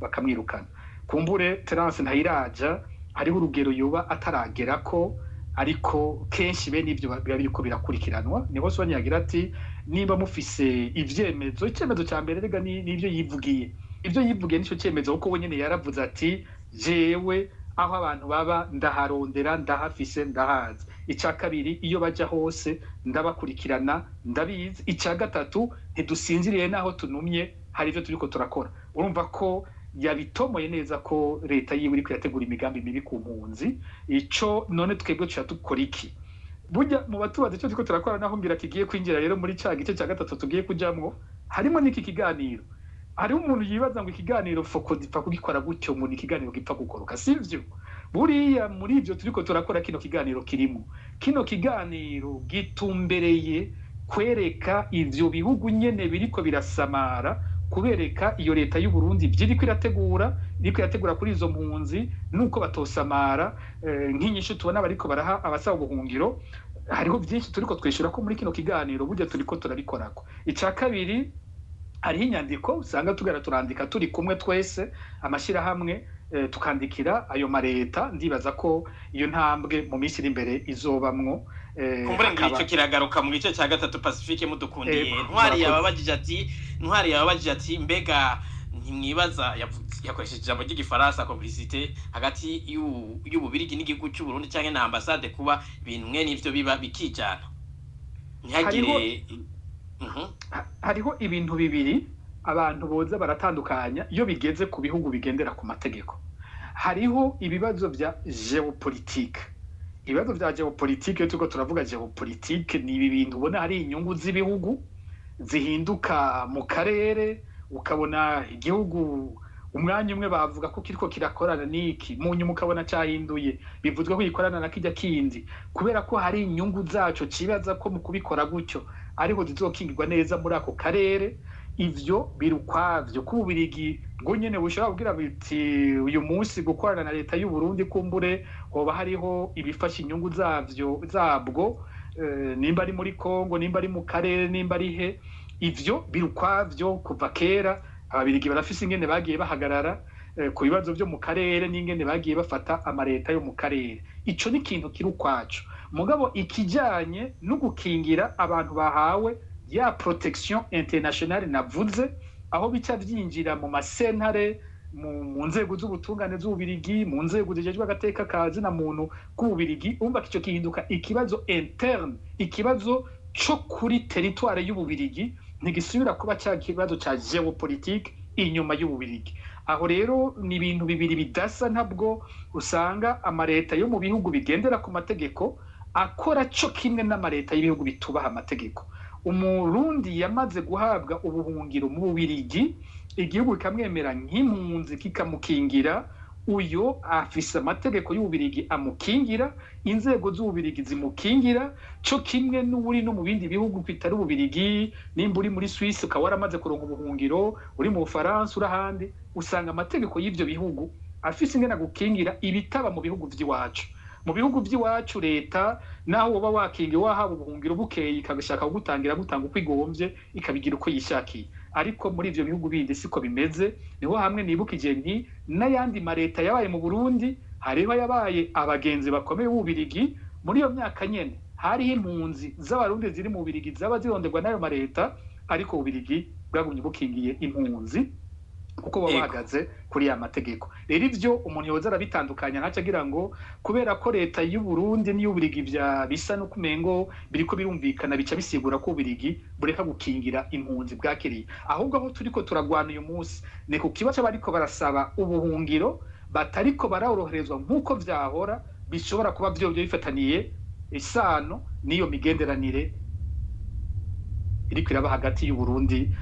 bakamwirukana. Kumbure Terence Ntayiraja hariho urugero yoba ataragerako, ariko kenshi bene ivyo biba biriko birakurikiranwa. Niho Sonia yagira ati niba mufise ivyemezo, icemezo ca mbere rega ni ivyo yivugiye. Ivyo yivugiye nico cemezo, kuko we nyene yaravuze ati jewe aho abantu baba ndaharondera, ndahafise, ndahazi. Ica kabiri, iyo baja hose ndabakurikirana, ndabizi. Ica gatatu, ntidusinziriye naho tunumye, hari ivyo turiko turakora. Urumva ko yabitomoye neza ko leta yiwe iriko irategura imigambi mibi ku mpunzi. Ico none twebwe tuca dukora iki? Burya mu batubaza icyo turiko turakora, naho ngira kigiye kwinjira rero muri ca gice cya gatatu tugiye kujamwo. Harimo n'iki kiganiro. Hariho umuntu yibaza ngo ikiganiro foko gipfa kugikora gutyo, ngo ni ikiganiro gipfa gukoroka. Sivyo. Buriya muri ibyo turiko turakora, kino kiganiro kirimo, kino kiganiro gitumbereye kwereka ivyo bihugu nyene biriko birasamara, kubereka iyo leta y'u Burundi ivyiriko irategura, iriko irategura kuri izo mpunzi, nuko batosamara. Nk'inyishu tubona bariko baraha abasaba ubuhungiro, hariho byinshi turiko twishura ko muri kino kiganiro burya turiko turabikorako. Ica kabiri, hariho inyandiko usanga tugara turandika turi kumwe twese amashyirahamwe, tukandikira ayo mareta. Ndibaza ko iyo ntambwe mu minsi iri imbere izobamwo. Kumbure ngira ico kiragaruka mu gice cya gatatu. Pacifique, mudukundiye. Ego, Ntwari murakoze. Yababajije ati: "Mbega ntimwibaza", yakoresheje ijambo ry'igifaransa "complicité" hagati y'Ububirigi n'igihugu cy'u Burundi canke na ambasade, kuba ibintu mwe n'ivyo biba bikijana ntihagire? Hariho ibintu bibiri abantu boza baratandukanya iyo bigeze ku bihugu bigendera ku mategeko. Hariho ibibazo bya géopolitique. Ibibazo bya géopolitique, iyo turiko turavuga géopolitique, ni ibi bintu ubona hari inyungu z'ibihugu zihinduka mu karere, ukabona igihugu umwanya umwe bavuga ko kiriko kirakorana n'iki, mu nyuma ukabona cahinduye, bivuzwe ko gikorana na kijya kindi, kubera ko hari inyungu zaco cibaza ko mu kubikora gutyo ariho zizokingirwa neza muri ako karere. Ivyo biri ukwavyo. Ko Ububirigi bwo nyene bushobora kugira biti uyu munsi gukorana na leta y'u Burundi, kumbure hoba hariho ibifasha inyungu zavyo zabwo, nimba ari muri Kongo, nimba ari mu karere, nimba ari he, ivyo biri ukwavyo. Kuva kera Ababirigi barafise ingene bagiye bahagarara ku bibazo vyo mu karere n'ingene bagiye bafata amareta yo mu karere. Ico ni ikintu kiri ukwaco. Mugabo ikijanye no gukingira abantu bahawe ya protection internationale navuze, aho bica vyinjira mu masentare, mu nzego z'ubutungane z'Ububirigi, mu nzego zijejwe agateka ka zina muntu k'Ububirigi, umva ico gihinduka ikibazo interne, ikibazo co kuri territoire y'Ububirigi, ntigisubira kuba ca kibazo ca géopolitique inyuma y'Ububirigi. Aho rero ni ibintu bibiri bidasa. Ntabwo usanga amareta yo mu bihugu bigendera ku mategeko akora co kimwe n'amareta y'ibihugu bitubaha amategeko. Umurundi yamaze guhabwa ubuhungiro mu Bubirigi, igihugu kikamwemera nk'impunzi, kikamukingira, uyo afise amategeko y'Ububirigi amukingira, inzego z'Ububirigi zimukingira, co kimwe n'uri no mu bindi bihugu bitari Ububirigi. Nimba uri muri Suisse ukaba waramaze kuronka ubuhungiro, uri mu Bufaransa, uri ahandi, usanga amategeko y'ivyo bihugu afise ingene agukingira, ibitaba mu bihugu vy'iwacu. Mu bihugu by'iwacu, leta naho woba wakingiwe, wahawe ubuhungiro, bukeye ikagashaka kugutangira gutanga uko igomvye, ikabigira uko yishakiye. Ariko muri ivyo bihugu bindi siko bimeze. Niho hamwe nibukije nti n'ayandi mareta yabaye mu Burundi, hariho yabaye abagenzi bakomeye b'Ububirigi. Muri iyo myaka nyene hariho impunzi z'Abarundi ziri mu Bubirigi zaba zironderwa n'ayo mareta, ariko Ububirigi bwagumye bukingiye impunzi kuko baba bahagaze kuri ya mategeko. Rero ivyo umuntu yoza arabitandukanya, ntaco agira ngo kubera ko leta y'u Burundi n'iy'Ububirigi vya bisa no kumengo biriko birumvikana, bica bisigura ko Ububirigi bureka gukingira impunzi bwakiriye. Ahubwo aho turiko turagwana uyu munsi ni ku kibazo bariko barasaba ubuhungiro batariko baroroherezwa nk'uko vyahora, bishobora kuba vyovyo bifataniye isano n'iyo migenderanire iriko iraba hagati y'u Burundi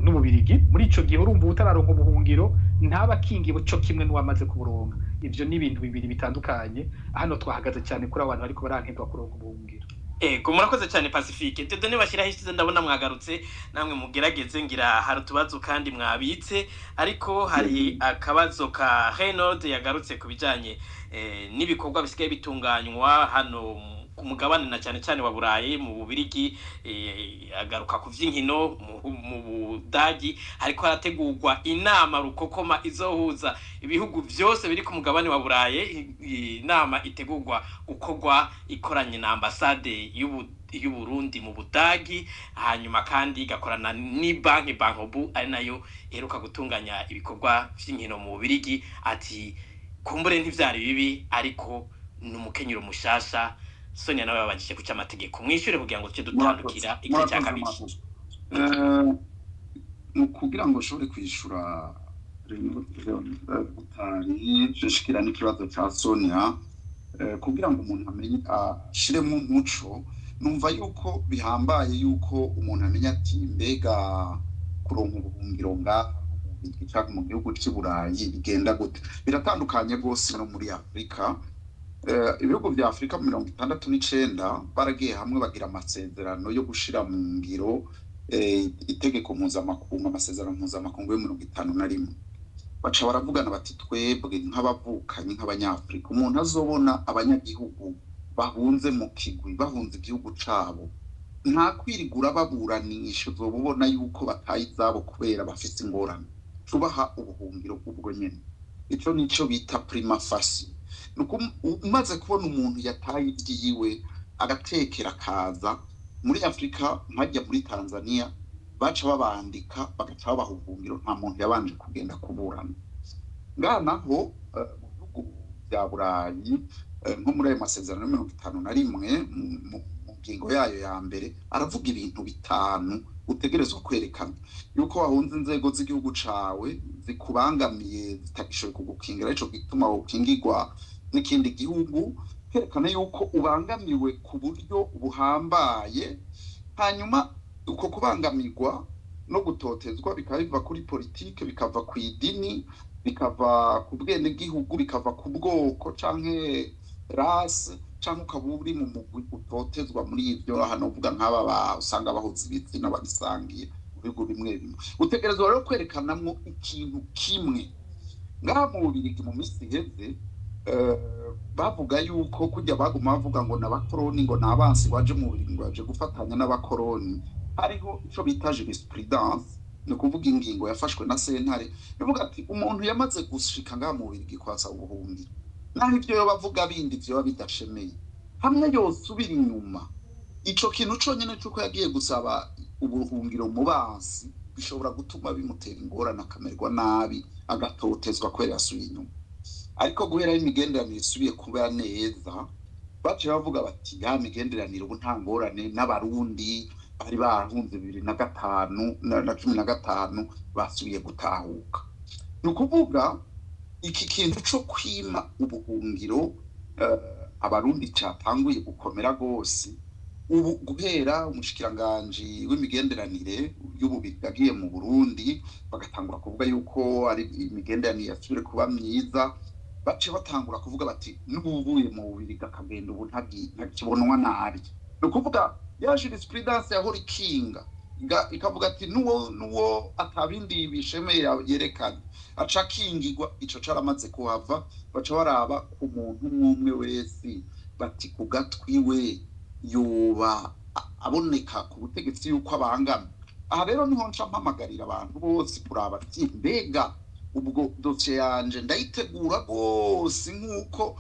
n'Ububirigi. Muri ico gihe urumva utararonka ubuhungiro ntaba akingiwe co kimwe n'uwamaze kuburonka. Ivyo ni ibintu bibiri bitandukanye. Hano twahagaze cyane kuri abantu bariko barankirwa kuronka ubuhungiro. Ego, murakoze cyane, Pacifique. Dieudonné bashyiraho ishize, ndabona mwagarutse namwe, mugerageze. Ngira hari utubazo kandi mwabitse, ariko hari akabazo ka Renaud yagarutse ku bijanye n'ibikorwa bisigaye bitunganywa hano ku mugabane, na cyane cyane wa Burayi, mu Bubirigi. Agaruka ku vy'inkino mu Budagi, hariko harategurwa inama rukokoma izohuza ibihugu vyose biri ku mugabane wa Burayi, inama itegurwa gukorwa ikoranye na ambasade y'Uburundi mu Budagi, hanyuma kandi igakorana ni banki Bancobu, ari nayo iheruka gutunganya ibikorwa vy'inkino mu Bubirigi. Ati kumbure ntivyari bibi, ariko ni umukenyero mushasha. Sonia nawe babajije ku cy'amategeko, mwishyure kugira ngo tuce dutandukira igice cya kabiri. Mu kugira ngo ushobore kwishura utari shishikira n'ikibazo cya Sonia, kugira ngo umuntu amenye ashiremo umuco, numva yuko bihambaye yuko umuntu amenya ati mbega Kuronka ubuhungiro ngaha mu Bubiligi canke mu gihugu c'i Burayi bigenda gute? Biratandukanye rwose no muri Afurika. Ibihugu vya Afurika mu 69 baragiye hamwe bagira amasezerano yo gushira mu ngiro itegeko mpuzamakungu, amasezerano mpuzamakungu yo 51. Baca baravugana bati: "Twebwe nk'abavukanyi, nk'abanyafurika, umuntu azobona abanyagihugu bahunze mu kigwi, bahunze igihugu cabo, nta kwirigura baburanisha, uzoba ubona yuko bataye izabo kubera bafise ingorane, tubaha ubuhungiro ubwo nyene." Ico nico bita prima facie. Nuko umaze kubona umuntu yataye ibyiwe agatekera akaza muri Afurika, nkajya muri Tanzania, baca babandika bagaca babaha ubuhungiro, nta muntu yabanje kugenda kuburana. Ngaha naho mu bihugu bya Burayi, nko muri ayo masezerano ya 51, mu ngingo yayo ya mbere aravuga ibintu bitanu utegerezwa kwerekana: yuko wahunze inzego z'igihugu cawe zikubangamiye, zitagishoboye kugukingira, arico gituma wokingirwa n'ikindi gihugu, kwerekana yuko ubangamiwe ku buryo buhambaye, hanyuma uko kubangamirwa no gutotezwa bikaba biva kuri politike, bikava ku idini, bikava ku bwenegihugu, bikava ku bwoko canke race, canke ukaba uri mu mugwi utotezwa muri ivyo. Hano uvuga nk'aba usanga bahuza ibitsina babisangiye mu bihugu bimwe bimwe. Utegerezwa rero kwerekanamwo ikintu kimwe. Ngaha mu Bubirigi mu minsi iheze bavuga yuko kujya baguma bavuga ngo n'abakoroni, ngo n'abansi baje mu Bubirigi, ngo baje gufatanya n'abakoroni. Hariho ico bita jurisprudence, ni ukuvuga ingingo yafashwe na sentare ivuga ati umuntu yamaze gushika ngaha mu Bubirigi kwasaba ubuhungiro, naho ivyo yoba avuga bindi vyoba bidashemeye, hamwe yosubira inyuma, ico kintu conyene c'uko yagiye gusaba ubuhungiro mu bansi bishobora gutuma bimutera ingorane, akamererwa nabi, agatotezwa kubera yasubiye inyuma. Ariko guhera aho imigenderanire isubiye kuba neza, baciye bavuga bati ya migenderanire ubu nta ngorane, n'Abarundi bari barahunze 2005 na 15 basubiye gutahuka. Ni ukuvuga iki kintu co kwima ubuhungiro Abarundi catanguye gukomera rwose ubu, guhera umushikiranganji w'imigenderanire y'Ububirigi agiye mu Burundi, bagatangura kuvuga yuko ari imigenderanire yasubire kuba myiza. Baciye batangura kuvuga bati n'ubuvuye mu Bubirigi akagenda ubu ntakibonwa nabi. Ni ukuvuga ya jurisprudence yahora ikinga ikavuga ati nuwo atabindi bishemeye yerekana aca akingirwa, ico caramaze kuhava. Baca baraba ku muntu umwe umwe wese bati ku gatwi we yoba aboneka ku butegetsi yuko abangama. Aha rero niho nca mpamagarira abantu bose kuraba ati mbega ubwo dosiye yanje ndayitegura rwose nk'uko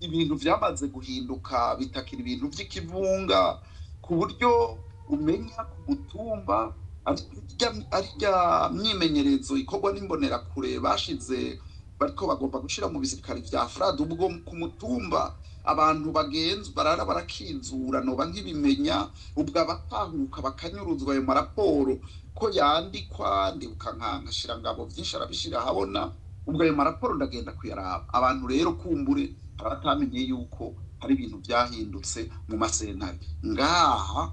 ibintu vyamaze guhinduka, bitakira ibintu vy'ikivunga, ku buryo umenya ku mutumba ari rya myimenyerezo ikorwa n'imbonerakure bashize bariko bagomba gushira mu bisirikare vya frad. Ubwo ku mutumba abantu bagenzi barara barakinzura, noba nk'ibimenya ubwo abatahuka bakanyuruzwa, ayo maraporo ko yandikwa, ndibuka nka Nkashirangabo vyinshi arabishira ahabona. Ubwo ayo maraporo ndagenda kuyaraba. Abantu rero kumbure hari abatamenye yuko hari ibintu vyahindutse mu masentare ngaha.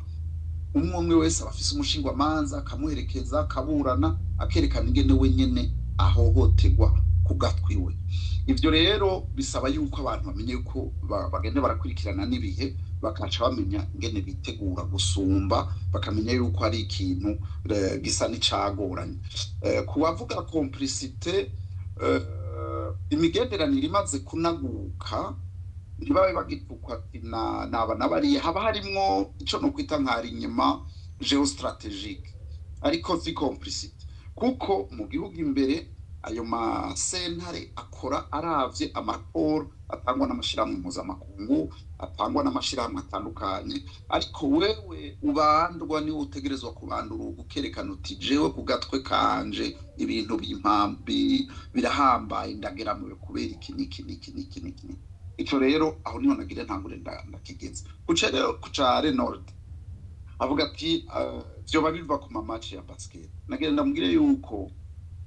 Umwe umwe wese aba afise umushingwamanza akamuherekeza, akaburana, akerekana ingene we nyene ahohoterwa ku gatwi we. Ivyo rero bisaba yuko abantu bamenye yuko bagenda barakurikirana n'ibihe, bakaca bamenya ingene bitegura gusumba, bakamenya yuko ari ikintu gisa n'icagoranye. Ku bavuga complicité, imigenderanire imaze kunaguka, ntibabe bagitukwa ati na naba nabariye, haba harimwo ico nokwita nka alignement géostratégique, ariko si complicité, kuko mu gihugu imbere ayo masentare akora aravye amaraporo atangwa n'amashirahamwe mpuzamakungu, atangwa n'amashirahamwe atandukanye. Ariko wewe ubandwa niwe utegerezwa kubandura, ukerekana uti jewe ku gatwe kanje ibintu birahambaye, ndageramiwe kubera iki n'iki n'iki n'iki n'iki. Ico rero aho niho nagira ntangure ndakigeza kuca rero kuca Renault avuga ati vyoba biva ku ma match ya basket. Nagira ndamubwire yuko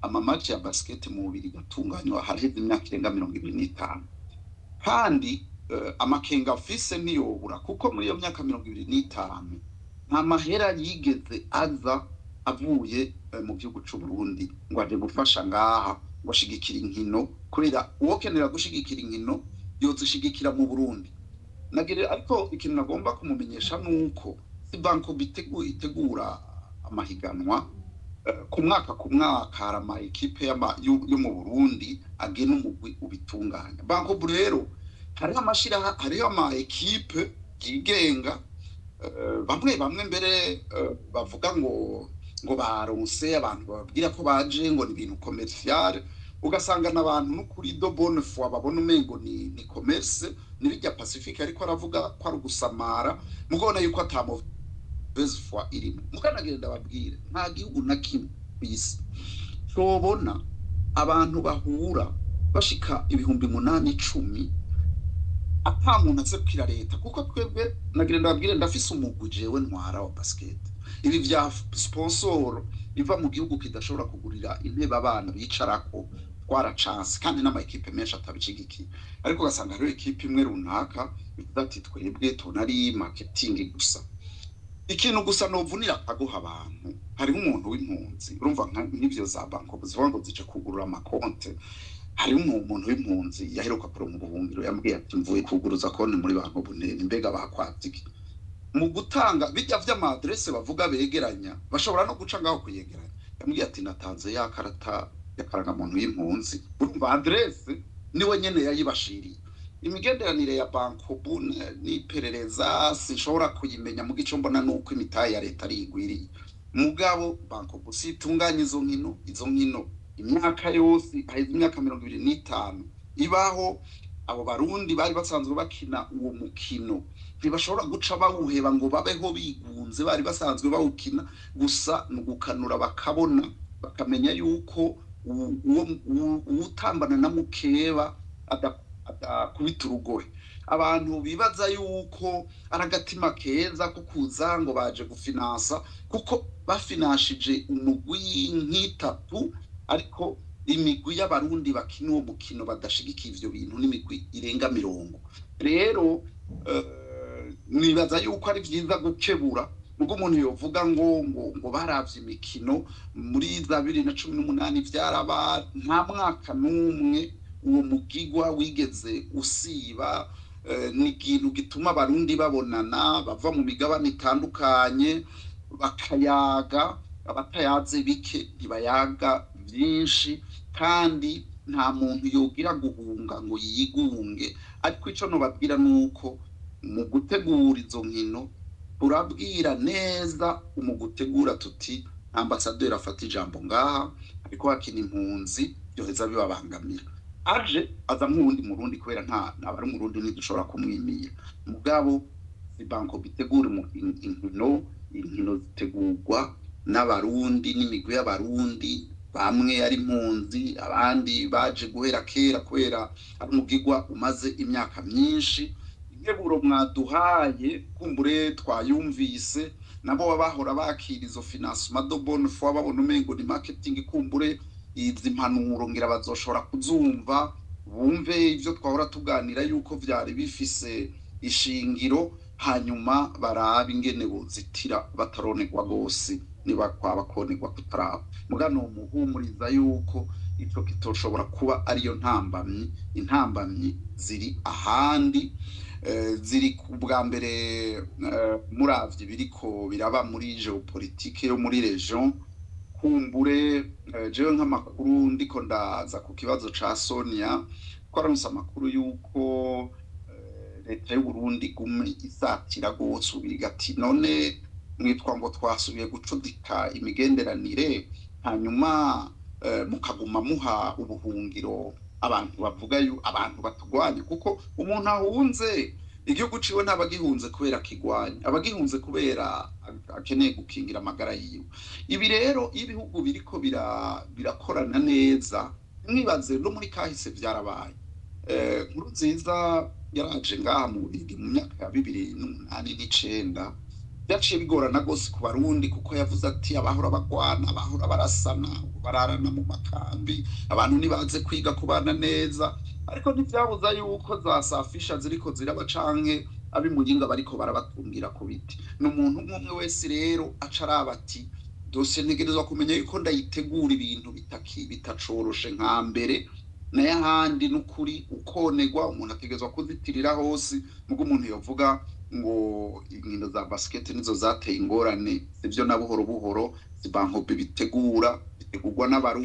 ama match ya basket mu Bubiri gatunganywa haraheze imyaka irenga 25, kandi amakenga afise ntiyobura, kuko muri iyo myaka 25 nta mahera yigeze aza. Avuye mu gihugu c'u Burundi ngo aje gufasha ngaha, ngo ashigikira inkino, kubera uwokenera gushigikira inkino yozishigikira mu Burundi. Nagire ariko ikintu nagomba kumumenyesha nuko si banko itegura amahiganwa ku mwaka ku mwaka. Hari ama ekipe yo mu Burundi agena umugwi ubitunganya. Banko rero hariho amashiraha, hariho ama ekipe yigenga, bamwe bamwe mbere bavuga ngo baronse abantu bababwira ko baje, ngo ni ibintu commercial, ugasanga n'abantu n'ukuri de bonne foi babona umengo ni commerce. Nibijya Pacifique ariko aravuga ko ari ugusamara, mugabona yuko ata mauvaise foi irimo. Mukanagenda babwire, nta gihugu na kimwe kw'isi cobona abantu bahura bashika 8000, 10, ata muntu aserukira leta. Kuko twebwe, nagira ndababwire, ndafise umugwi jewe ntwara wa basket. Ibi vya sponsor biva mu gihugu kidashobora kugurira intebe abana bicarako twaracanse, kandi n'ama ekipe menshi atabishigikiye. Ariko ugasanga hariho ekipe imwe runaka ivuga ati: "Twebwe tubona ari marketing gusa." Ikintu gusa novunira akaguha abantu, hariho umuntu w'impunzi, urumva nk'ivyo za banko zivuga ngo zije kugurura amakonte, hariho umuntu w'impunzi yaheruka kuronka ubuhungiro yambwiye ati: "Mvuye kuguruza konti muri banko bunene." Mbega bakwatse iki mu gutanga bijya vy'ama adresse bavuga begeranya? Bashobora no guca ngaho kuyegeranya. Yambwiye ati: "Natanze ya karata y'akarangamuntu y'impunzi." Urumva adresse niwe nyene yayibashiriye. Imigenderanire ya Bankobu n'iperereza sinshobora kuyimenya. Mu gico mbona nuko imitahe ya leta ari igwiriye. Mugabo Bankobu situnganya izo nkino. Izo nkino imyaka yose, haheze imyaka 25 ibaho. Abo Barundi bari basanzwe bakina uwo mukino ntibashobora guca bawuheba ngo babeho bigunze. Bari basanzwe bawukina gusa, ni ugukanura bakabona, bakamenya yuko uwutambana na mukeba adakubita urugohe. Abantu bibaza yuko ari agatima keza ko kuza ngo baje gufinansa, kuko bafinanshije umugwi nk'itatu, ariko imigwi y'Abarundi bakina uwo mukino badashigikiye ivyo bintu n'imigwi irenga 40. Rero nibaza yuko ari vyiza gukebura. Ubwo umuntu yovuga ngo baravye imikino muri za 2018, vyaraba nta mwaka n'umwe uwo mugigwa wigeze usiba. Ni ikintu gituma Abarundi babonana, bava mu migabane itandukanye, bakayaga. Abatayaze bike ntibayaga byinshi, kandi nta muntu yogira guhunga ngo yigunge. Ariko ico nobabwira ni uko mu gutegura izo nkino turabwira neza mu gutegura tuti: "Ambasaderi afata ijambo ngaha, ariko hakina impunzi, byoheza bibabangamira." Aje aza nk'uwundi Murundi, kubera nta naba ari Umurundi ntidushobora kumwimira. Mugabo si banko bitegura inkino. Inkino zitegurwa n'Abarundi n'imigwi y'Abarundi, bamwe ari impunzi, abandi baje guhera kera, kubera ari umugigwa umaze imyaka myinshi. Inkeburo mwaduhaye kumbure twayumvise. Nabo bahora bakira izo financement de bonne foi, babona umengo ni marketing, kumbure izi mpanuro ngira bazoshobora kuzumva, bumve ivyo twahora tuganira yuko vyari bifise ishingiro, hanyuma barabe ingene bozitira bataronerwa gose, niba kwaba konerwa kutaraba. Mugano muhumuriza yuko ico kitoshobora kuba ariyo ntambamyi. Intambamyi ziri ahandi, ziri ku bwa mbere muravye biriko biraba muri géopolitique yo muri région. Kumbure jewe nk'amakuru ndiko ndaza ku kibazo ca Sonia, twararonse amakuru yuko leta y'u Burundi igume isatira gose ubiri ati: "None mwitwa ngo twasubiye gucudika imigenderanire, hanyuma mukaguma muha ubuhungiro abantu bavuga yu abantu batugwanya?" Kuko umuntu ahunze igihugu ciwe ntaba agihunze kubera kigwanya, aba agihunze kubera akeneye gukingira amagara yiwe. Ibi rero iyo ibihugu biriko birakorana neza, mwibaze no muri kahise vyarabaye. Nkurunziza yaraje ngaha mu Bubiligi mu myaka ya 2008 n'icenda. Byaciye bigorana rwose ku Barundi, kuko yavuze ati: "Abahora bagwana, abahora barasana, bararana mu makambi, abantu ntibaze kwiga kubana neza." Ariko ntivyabuza yuko za safisha ziriko ziraba, canke ab'imuyinga bariko barabatungira ku biti. Ni umuntu umwe umwe wese rero aca araba ati: Dosiye ntegerezwa kumenya yuko ndayitegura, ibintu bitacoroshe nka mbere. Nayo ahandi n'ukuri ukonegwa, umuntu ategerezwa kuzitirira hose. Mugo umuntu yovuga ngo inkino za basket nizo zateye ingorane, sivyo na buhoro buhoro. Si Bankobe bitegura, bitegurwa n'Abarundi.